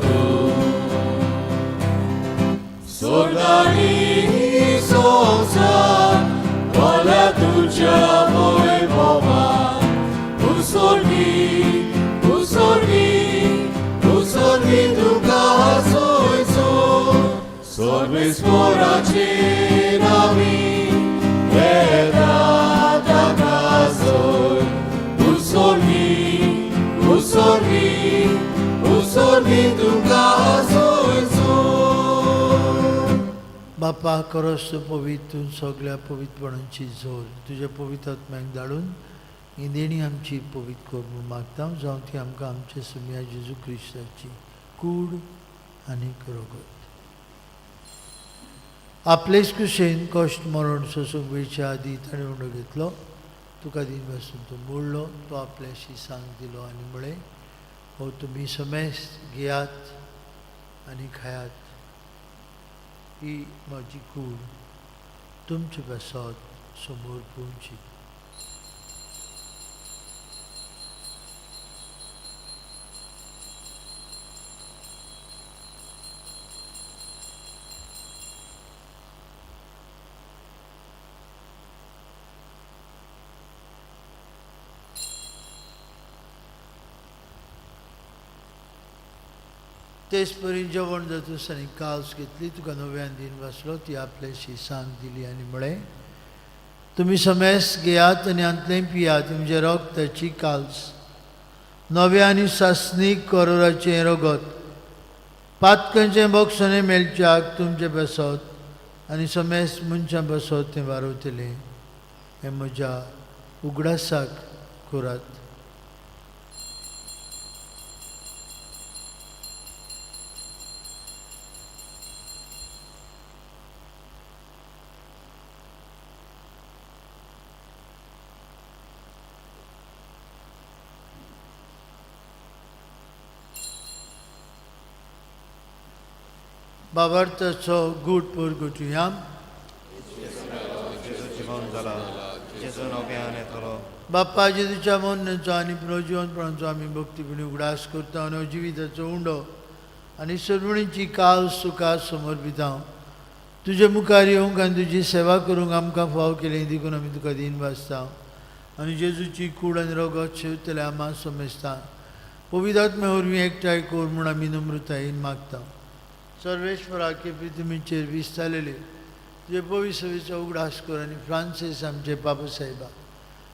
तूं. स्वर्गानी संवसार भरला तुज्या वैभवान. तूं स्वर्गी, तूं स्वर्गी, तूं स्वर्गी तुका सोयचो. सर्वेस्पोराचे नावी येता ताका सोय. तूं स्वर्गी, तूं स्वर्गी, तूं स्वर्गी तुका सोयचो. बापा, खरोच तूं पवित्र, तूं सगळ्या पवित्रपणाची जोर. तुज्या पवित्र आत्म्याक धाडून ही देणी आमची पवित्र कर म्हूण मागता. जावं ती आमकां आमच्या सुम्या जेजू क्रिस्ताची कूड आनी रगत. आपलेच कुशेन कश्ट मरण सोसूंक वेळच्या आदी ताणें उंडो घेतलो, तुका दिन पासून तो मोडलो, तो आपल्याशी सांग दिलो आनी म्हळें, हो तुमी समेस्त घेयात आनी खायात, ही म्हजी कूड तुमचे पासत समोर पळोवची. तेच परी जेवण जातूच आनी काल्स घेतली, तुका नव्यान दिन वाचलो, ती आपल्याशी सांग दिली आनी म्हळें, तुमी समेस्त घेयात आनी हांतलें पियात, तुमच्या रगताची काल्स, नव्या आनी सासणीक करोराचें रगत, पातकांचें बक्षणें मेळच्याक तुमचे बसत आनी समेस्त मनशां बसत तें वारवतलें. हें म्हज्या उगडासाक करात. बाबार्थाचो गूट परगटुया. बाप्पा जेजूच्या मरणाचो आनी पुनर्जिवनपणाचो आमी भक्तीपणी उगडास करता आनी जिविताचो उंडो आनी सर्वणीची काल सुखा समर्पिता. तुजे मुखार येवंक आनी तुजी सेवा करूंक आमकां फाव केली देखून आमी तुका दीन वाचता आनी जेजूची कूड आनी रगत शेवतले आमा समजता. पवित्र आत्म्या वरवीं एकठांय कर म्हूण आमी नम्रतायेन मागता. सर्वेश्वराके पृथ्वीचेर विस्तारलेले तुजे पवित्र सेवेचो उगडास कर आनी फ्रांसीस आमचे बाबा साहेबा,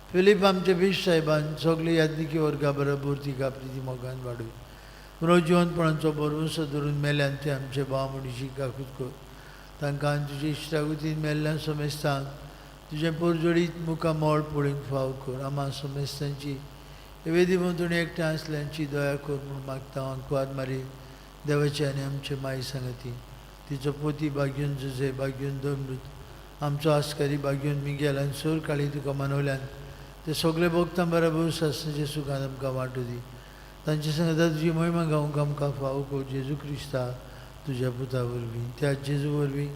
फिलीप आमचे बीश साहेबान सगळे याज्ञिकी वर्गा बरोबर तिका प्रिती मोगान वाडय. पुनर्जिवनपणाचो भरवंसो धरून मेल्यान ते आमचे भाव म्हणशी काकूत कर. तांकां आनी तुजे इश्टागतीन मेल्ल्यान समेस्तांक तुजें पोरजोडीत मुखार मोळ पळोवंक फाव कर. आमा समेस्तांची वेदी भोंवतणी एकठांय आसल्यांची दया कर म्हूण मागता. आंकवार मारी देवाची आनी आमचे माई सांगती, तिचो पोती बागीवन जुजे, बागीवन दोमृत, आमचो आस्कारी बागीवन मिगेल आनी सोर काळी तुका मानवल्यान ते सगळे भोगतां बराबर सासणाचे सुखान आमकां वांटू दी. तांचे सांगता तुजी महिमा गावंक आमकां फावो कर जेजू क्रिस्ता तुज्या पुता वरवीं. त्या जेजू वरवीं,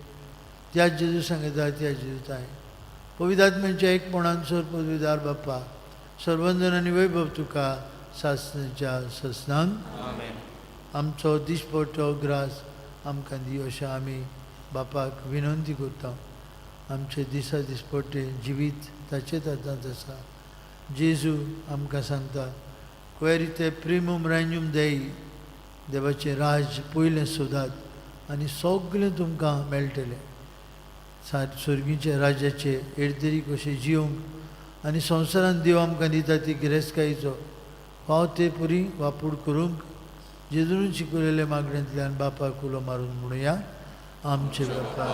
त्या जेजू सांगता, त्या जेजू ताय पवित्र एकपणान सर पदवीदार बाप्पा सर्वंदन आनी वैभव तुका सासणाच्या ससनांक. आमचो दिसपट्टो ग्रास आमकां दी अशें आमी बापाक विनंती करता. आमचे दिसा दिसपट्टे जिवीत ताचेच हातांत आसा. जेजू आमकां सांगता क्वेरिते प्रिमुम रेन्युम देई, देवाचें राज पयलें सोदात आनी सगळें तुमकां मेळटलें. सर्गीच्या राज्याचे एडदेरी कशें जिवंक आनी संवसारांत देव आमकां दिता ती गिरेस्तकायेचो फाव ते पुरी वापूर करूंक जेजून शिकयलेले मागणेंतल्यान बापाक उलो मारून म्हणुया. आमचे बापा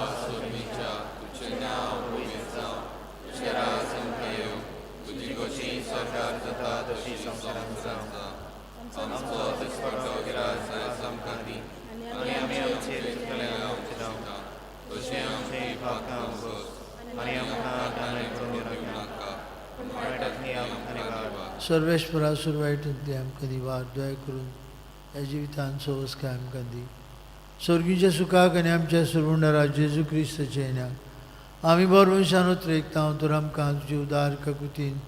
सर्वेश्वरा सुरवायटंतली आमकां दी वाट दया करून ह्या जिवितान सवस्काय आमकां दी. स्वर्गीच्या सुखाक आनी आमच्या सुरवंडारा जेजू क्रिस्ताच्या येण्याक आमी बरोवशान उतरेकता तर आमकां तुजी उदार काकुतीन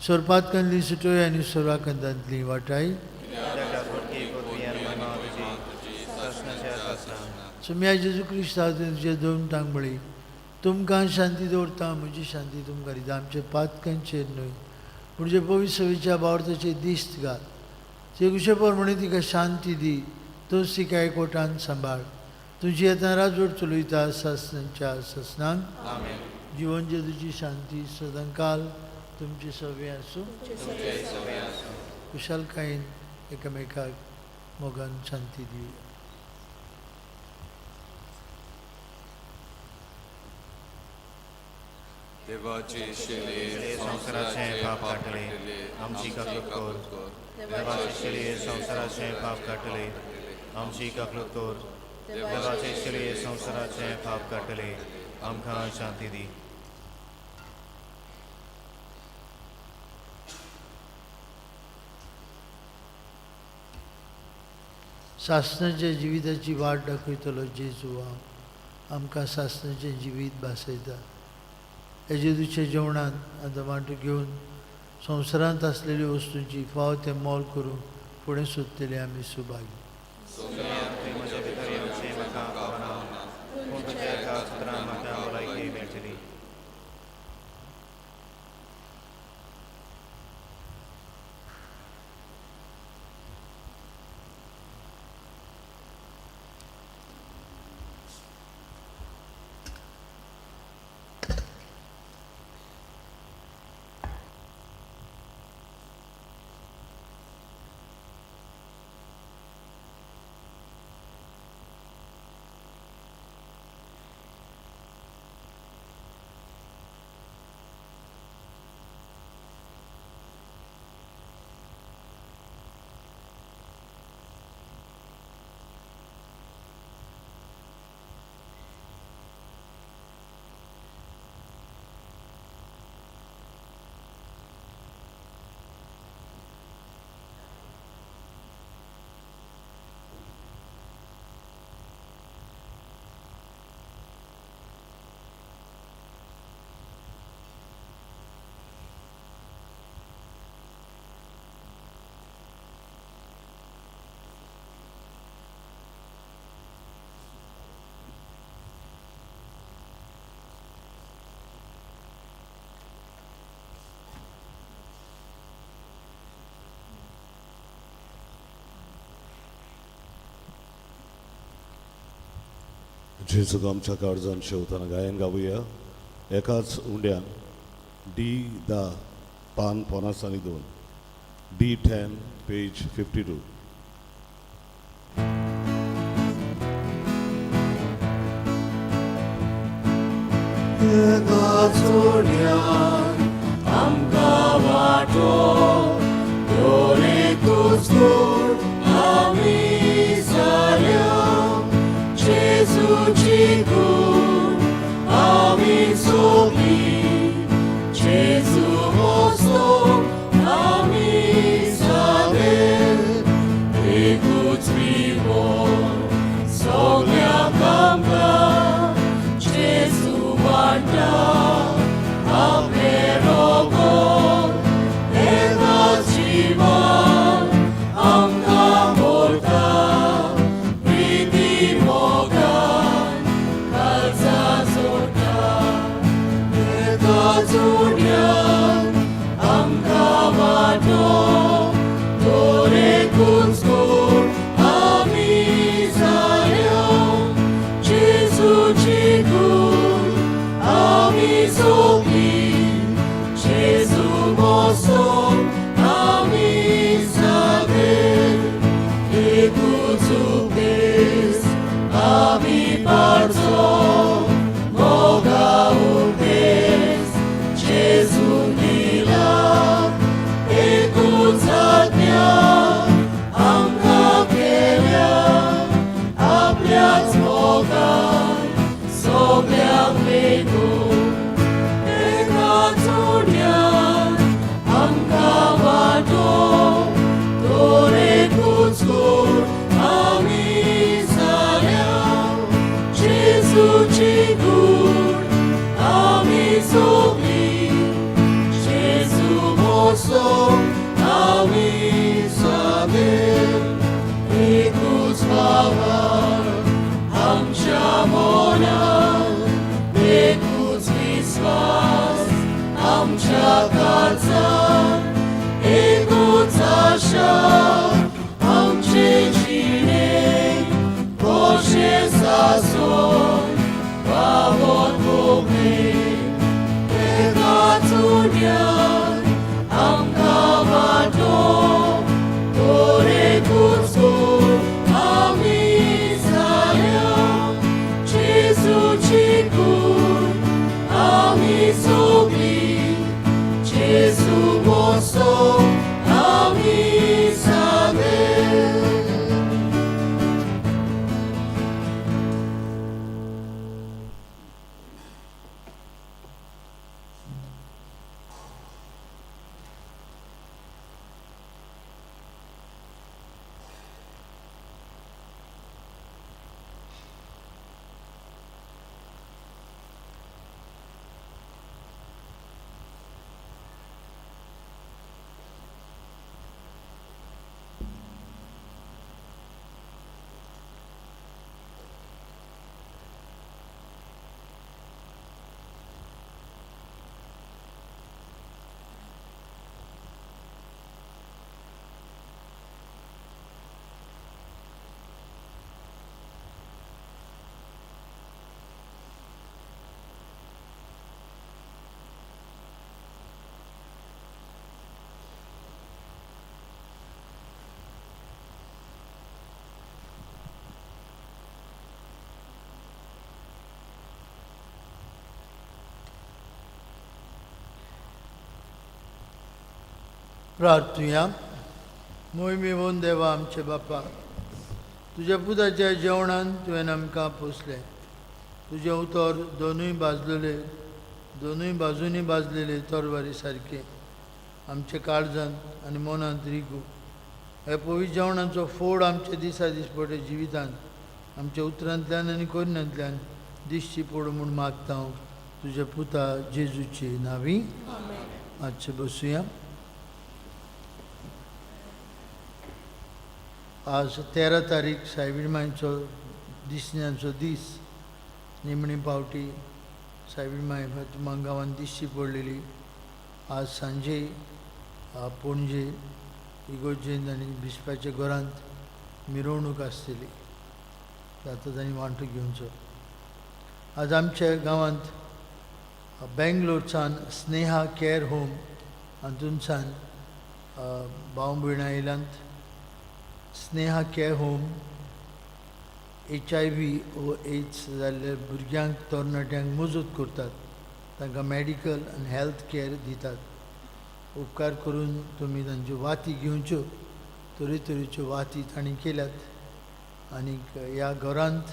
सोरपातकांतली सुटोय आनी सोराकंदांतली वाटाय. सुम्या जेजू क्रिस्ता तुजे दोन टांगबळी तुमकां शांती दवरता, म्हजी शांती तुमकां दिता. आमचे पातकांचेर न्हय पूण जे पवित्र बावर्थाचे दिस्त घाल. ते कुशे प्रमाणे तिका शांती दी, तूंच तिका एकवटान सांबाळ. तुजी येतना राजवट चलयता सासणाच्या ससनांक. जिवन जेजूची शांती सदांकाल तुमचे सवे आसूं. कुशालकायेन एकामेकाक मोगान शांती दिवया. देवाचे शिले संवसाराचें पाप काडटले आमची काकूत कर. देवाचे शिलये संवसाराचें पाप काडटले आमची काकूत कर. देवाचे शिलये संवसाराचें पाप काडटले आमकां शांती दी. सासणाच्या जिविताची वाट दाखयतलो जेजू हांव आमकां सासणाचें जिवीत भासयता. हे जेजूच्या जेवणांत आतां वांटो घेवन संवसारांत आसलेल्यो वस्तूंची फाव तें मोल करूंक फुडें सोदतले आमी सुभागी. जेजूक आमच्या काळजान शेवताना गायन गावया. एकाच उंड्यान डी 10 पान 52, डी 10 पेज 52. एकाच उंड्यान आमकां वाटो दरेकूच गूण आमी जाल्या. जेजूची गूण आमी सोबली, जेजू वचो आमी जाले. एकूच विवो सगळ्याक आमकां जेजू वांटा. चुन्यान आमकां वांटो तर एकूच कूड आमी जाल्या जेजूची कूड आमी सगळीं जेजू मोसो आमी जाले एकूच उपदेश आमी पाळचो मोगा उपदेश जेजून दिला एकूच आज्ञा आमकां केल्या आपल्याच मोगान सगळ्यांक लेगून एकाच उड्यान आमकां वांटो तर एकूच कूड आमी जाल्या जेजूची कूड आमी सगळीं जेजू मोसो आमी जाले एकूच भावार्थ आमच्या मनांत एकूच विस्वास आमच्या काळजांत एकूच आशा आमचे जिणेक कशें सासण पावत भोगणेक एकाच उड्यान आमकां वांटो तर एकूच कूड आमी जाल्या जेजूची कूड आमी सगळीं जेजू मोसो आमी जाले. प्रार्थुया. मोहिमेवन देवा आमचे बापा, तुज्या पुताच्या जेवणान तुवें आमकां पोसलें. तुजें उतर दोनूय बाजूंनी बाजलेले तरवारी सारकें आमच्या काळजांत आनी मनांत रिगू. ह्या पवित्र जेवणाचो फोड आमच्या दिसा दिसपट्या जिवितांत आमच्या उतरांतल्यान आनी करण्यांतल्यान दिश्टी पडूं म्हूण मागता हांव तुज्या पुता जेजूचे नांवी. मातशें बसुया. आज 13 तारीख सायबीण मांयचो दिसण्याचो दीस. निमणी पावटी सायबीण मांय फातिमा गांवांत दिश्टी पडलेली. आज सांजे पणजे इगोर्जेंत आनी बिस्पाच्या घरांत मिरवणूक आसतली, जाता तांणी वांटो घेवचो. आज आमच्या गांवांत बेंगलोरच्यान स्नेहा केअर होम हातूंतल्यान भाव भयणां आयल्यांत. स्नेहा केअर होम HIV वो एड्स जाल्ल्या भुरग्यांक तरणाट्यांक मजत करतात, तांकां मॅडिकल आनी हेल्थ केअर दितात. उपकार करून तुमी तांच्यो वाती घेवच्यो. तरेतरेच्यो वाती तांणी केल्यात. आनीक ह्या घरांत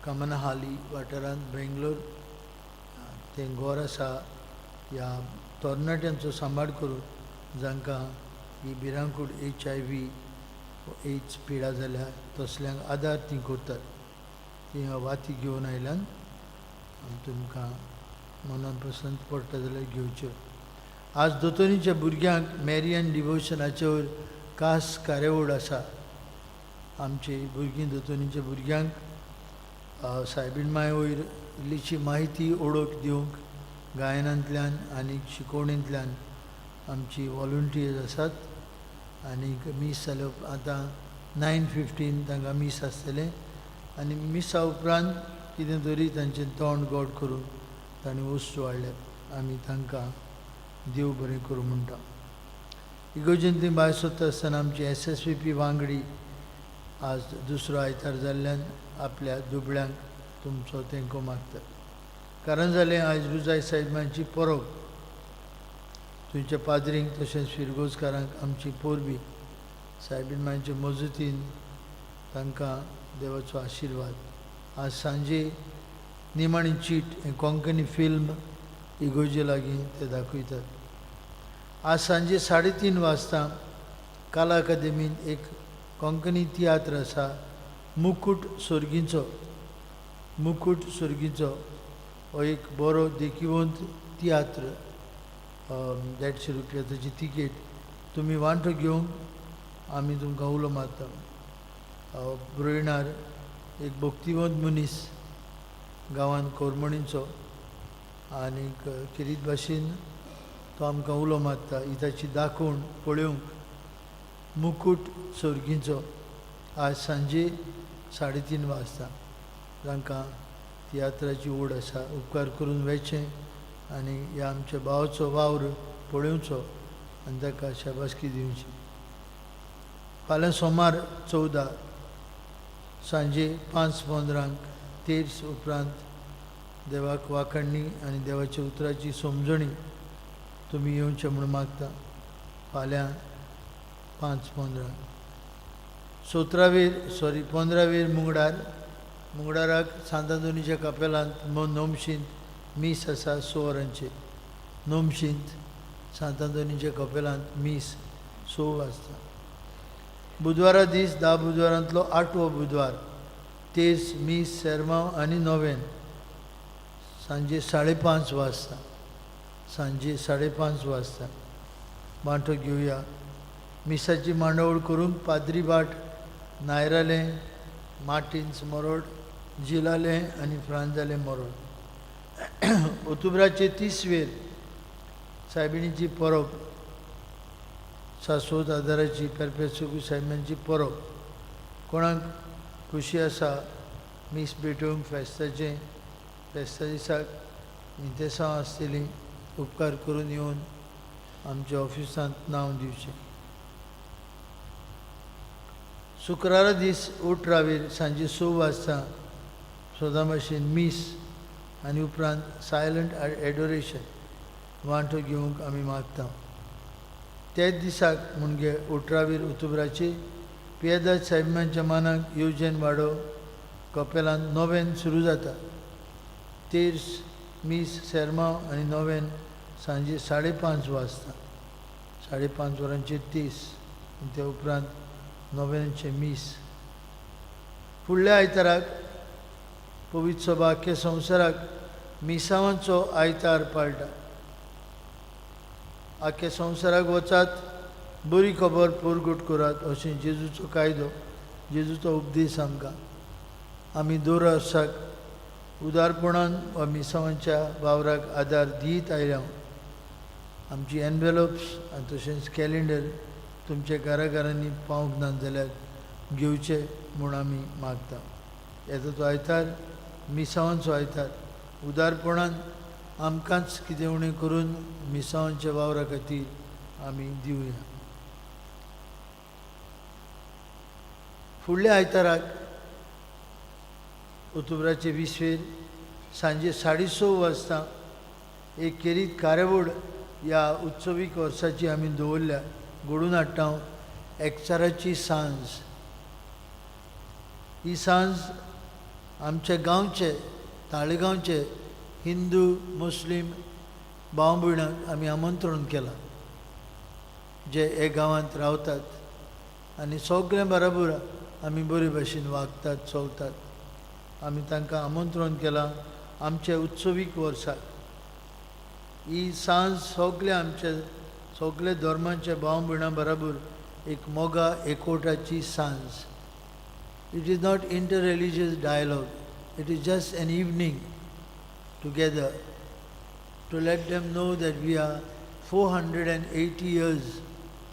कमनहाली वाठारांत बेंगलोर तें घर आसा. ह्या तरणाट्यांचो सांबाळ करून जांकां ही भिरांकूळ HIV AIDS पिडा जाल्या तसल्यांक आदार ती करतात. ती ह्या वाती घेवन आयल्यान आनी तुमकां मनान पसंत पडटा जाल्यार घेवच्यो. आज दोतोरीच्या भुरग्यांक मॅरियन डिवोशनाचेर खास कार्यावळ आसा. आमची भुरगीं दोतोरीच्या भुरग्यांक सायबीण मांय वयर इल्लीशी म्हायती ओळख दिवंक गायनांतल्यान आनी शिकवणींतल्यान आमची वॉलंटियर्स आसात. आनीक मीस जाल्या आतां 9:15 तांकां मीस आसतलें आनी मिसा उपरांत कितें तरी तांचें तोंड गोड करून तांणी वस्तू हाडल्यात. आमी तांकां देव बरें करूं म्हणटा. इगर्जेंतली भायर सोदता आसतना आमची SSVP वांगडी आज दुसरो आयतार जाल्ल्यान आपल्या दुबळ्यांक तुमचो तेंको मागतात. कारण जालें आयज रुजाय साहेबांची परब. थंयच्या पाद्रींक तशेंच फिरगोजकारांक आमची परबी सायबीण मांयचे मजतीन तांकां देवाचो आशिर्वाद. आज सांजे निमाणी चीट हें कोंकणी फिल्म इगोर्जे लागीं ते दाखयतात. आज सांजे 3:30 वाजता कला अकादेमींत एक कोंकणी तियात्र आसा, मुकूट सोर्गींचो. मुकूट सोर्गींचो हो एक बरो देखिवंत तियात्र. 150 रुपया ताची तिकेट. तुमी वांटो घेवंक आमी तुमकां उलो मारता. ब्रोयणार एक भक्तिवंत मनीस गांवांत कोरमणीचो आनीक खेरीत भाशेन तो आमकां उलो मारता. ही ताची दाखोवण पळोवंक मुकूट सोर्गींचो आज सांजे 3:30 वाजता. तांकां तियात्राची ओड आसा, उपकार करून वेचें आनी ह्या आमच्या भावाचो वावर पळोवचो आनी ताका शाबासकी दिवची. फाल्यां सोमार 14 सांजे 5:15 तेर्स उपरांत देवाक वाखणणी आनी देवाच्या उतराची समजणी तुमी येवचें म्हूण मागता. फाल्यां 5:15. 15वेर मुंगडार मुंगडाराक सांतांतोनीच्या कपेलांत नोमशींत मीस आसा 6 वरांचेर. नोमशींत सांतांतोनीच्या कपेलांत मीस 6 वाजता. बुधवारा दीस 10 बुधवारांतलो 8वो बुधवार तेर्स मीस सेरमांव आनी नोवेन सांजे 5:30 वाजता. सांजे 5:30 वाजता वांटो घेवया. मिसाची मांडावळ करूंक पाद्री भाट नायरालें, मार्टिन्स मोरोड, जिलालें आनी फ्रांजालें मोरोड. ओतुब्राचे 30वेर सायबिणीची परब, सासवत आदाराची पेरपेसुकू सायबिणीची परब. कोणाक खुशी आसा मीस भेटोवंक फेस्ताचें, फेस्ता दिसाक इंतेसांव आसतलीं, उपकार करून येवन आमच्या ऑफिसांत नांव दिवचें. शुक्रारा दीस 18वेर सांजे 6 वाजता सदां भाशेन मीस आनी उपरांत सायलंट एडोरेशन वांटो घेवंक आमी मागता. त्याच दिसाक म्हणजे 18वेर ओक्टोबराचेर पियेदाद साहेबांच्या मानाक येवजण वाडो कपेलांत नोवेन सुरू जाता. तेर्स मीस सेरमांव आनी नोवेन सांजे 5:30 वाजता. 5:30 वरांचेर 30 आनी त्या उपरांत नोवेनाचें मीस. फुडल्या आयताराक पवित्र सभा आख्या संवसाराक मिसावांचो आयतार पाळटा. आख्या संवसाराक वचात, बरी खबर परगट करात अशें जेजूचो कायदो, जेजूचो उपदेश आमकां. आमी दर वर्साक उदारपणान वा मिसावांच्या वावराक आदार दीत आयल्या. आमची एनवेलोप्स आनी तशेंच कॅलेंडर तुमच्या घराघरांनी पावंक ना जाल्यार घेवचे म्हूण आमी मागता. येता तो आयतार मिसावांचो आयतार. उदारपणान आमकांच कितें उणें करून मिसावांच्या वावरा खातीर आमी दिवया. फुडल्या आयताराक ओक्टोबराचे 20वेर सांजे 6:30 वाजता एक खेरीत कार्यावळ ह्या उत्सवीक वर्साची आमी दवरल्या. घडोवन हाडटा एकचाराची सांज. ही सांज आमच्या गांवचे, ताळेगांवचे हिंदू मुस्लीम भाव भयणांक आमी आमंत्रण केलां, जे हे गांवांत रावतात आनी सगळें बराबर आमी बरे भाशेन वागतात चलतात. आमी तांकां आमंत्रण केलां आमच्या उत्सवीक वर्साक. ही सांज सगळे आमच्या सगळे धर्मांच्या भाव भयणां बराबर एक मोगा एकवटाची सांज. It is not inter religious dialogue, it is just an evening together. to let them know that we are 480 years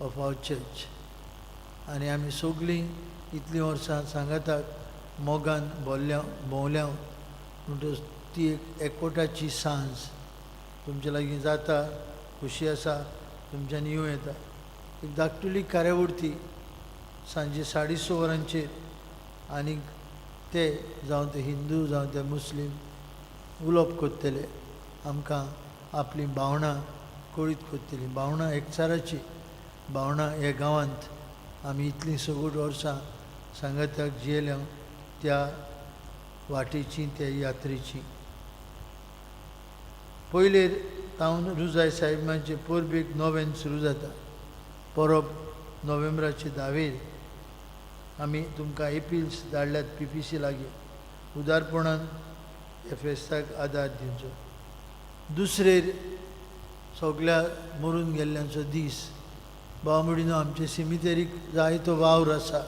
of our church. आनी आमी सगळीं इतलीं वर्सां सांगाताक मोगान भोल्ल्या भोंवल्या. म्हणटच ती एक एकवटाची सांज तुमचे लागीं जाता. खुशी आसा तुमच्यान येवं येता. एक धाकटुली कार्यावळ ती सांजे 6:30 वरांचेर आनीक ते जावं ते हिंदू जावं ते मुस्लीम उलोवप करतले, आमकां आपलीं भावनां कळीत करतलीं. भावनां एकचाराची भावनां. ह्या गांवांत आमी इतलीं सगट वर्सां सांगाताक जियेल्या त्या वाटेची, त्या यात्रेची. पयलेर तावन रुजाय साहेबांचे परबेक नोवेन सुरू जाता. परब नोव्हेंबराचे 10वेर. आमी तुमकां एपिल्स धाडल्यात पीपीसी लागीं. उदारपणान ह्या फेस्ताक आदार दिवचो. दुसरेर सगल्या मरून गेल्ल्यांचो दीस. भाव भयणीनो, आमचे सिमितेरीक जायतो वावर आसा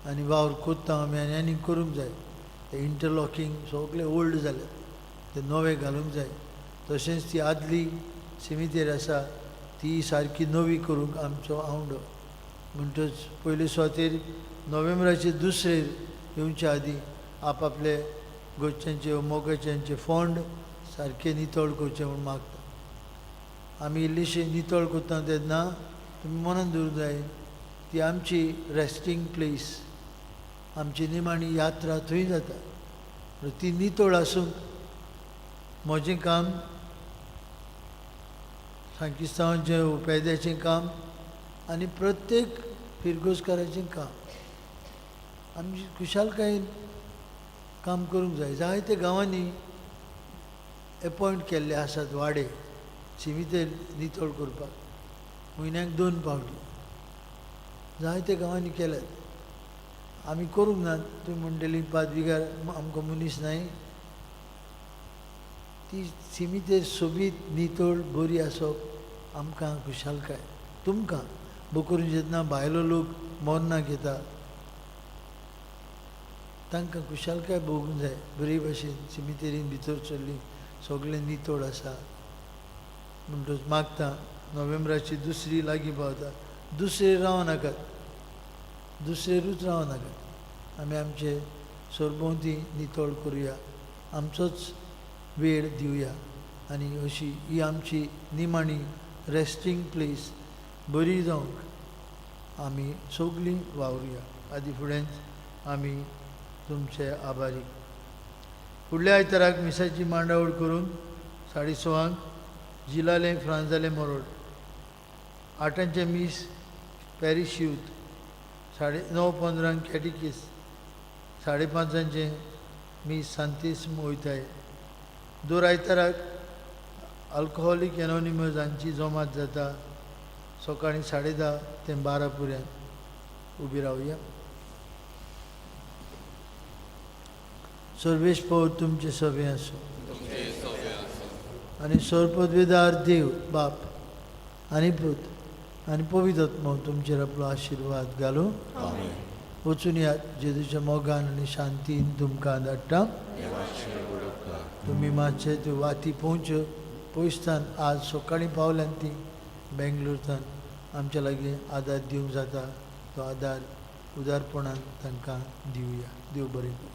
आनी वावर कोत्ता आमी आनी आनी करूंक जाय. ते इंटरलॉकींग सगळे ओल्ड जाले, ते नवे घालूंक जाय. तशेंच ती आदली सिमितेर आसा ती सारकी नवी करूंक आमचो आवंडो. म्हणटच पयले सुवातेर नोव्हेंबराचे दुसरेर येवच्या आदीं आपआपले गोच्यांचे मोगाच्यांचे फोंड सारके नितळ करचे म्हूण मागता. आमी इल्लीशी नितळ करता तेन्ना तुमी मनान दवरूंक जाय, ती आमची रेस्टींग प्लेस, आमची निमाणी यात्रा थंय जाता. ती नितळ आसूंक म्हजें काम, सांकिस्तांवाचें उपेद्याचें काम आनी प्रत्येक फिरगोजकाराचें काम. आमची खुशालकायेन काम करूंक जाय. जायते गांवांनी एपॉयंट केल्ले आसात वाडे शिमितेर नितळ करपाक म्हयन्याक 2 फावटी. जायते गांवांनी केल्यात, आमी करूंक नात. तुमी म्हणटली पादविगार आमकां मनीस नाय. ती सिमितेर सोबीत नितळ बरी आसप आमकां खुशालकाय. तुमकां बोकरून जेन्ना भायलो लोक मोरनाक येता तांकां खुशालकाय भोगूंक जाय. बरी भाशेन सिमितेरीन भितर सरली, सगळें नितळ आसा. म्हणटच मागता नोव्हेंबराची दुसरी लागीं पावता, दुसरे रावं नाकात, दुसरेरूच रावं नाकात. आमी आमचे सरभोंवती नितळ करुया, आमचोच वेळ दिवया आनी अशी ही आमची निमाणी रेस्टींग प्लेस बरी जावंक आमी सगळीं वावरुया. आदी फुडेंच आमी तुमचे आभारी. फुडल्या आयताराक मिसाची मांडावळ करून 6:30 जिलालें फ्रांजालें मरोड, 8 मीस पॅरीश यूथ, 9:30 कॅटिकीस, 5:30 मीस सांतीस वयताय. दर आयताराक अल्कोहोलीक एनोनिमस हांची जमात जाता सकाळीं 10:30 ते 12 पर्यंत. उबी रावया. सर्वेश पौर तुमचे सभे आसूं आनी सर्वपदवेदार देव बाप आनी पूत आनी पवित्र आत्मो तुमचेर आपलो आशिर्वाद घालूं. वचून यात जेजूच्या मोगान आनी शांतीन तुमकां धाडटा. तुमी मातशे त्यो वाती पोवच्यो पयसतान आज सकाळीं पावल्यान ती बेंगलोरतान आमच्या लागीं आदार दिवंक जाता तो आदार उदारपणान तांकां दिवया. देव बरें करूं.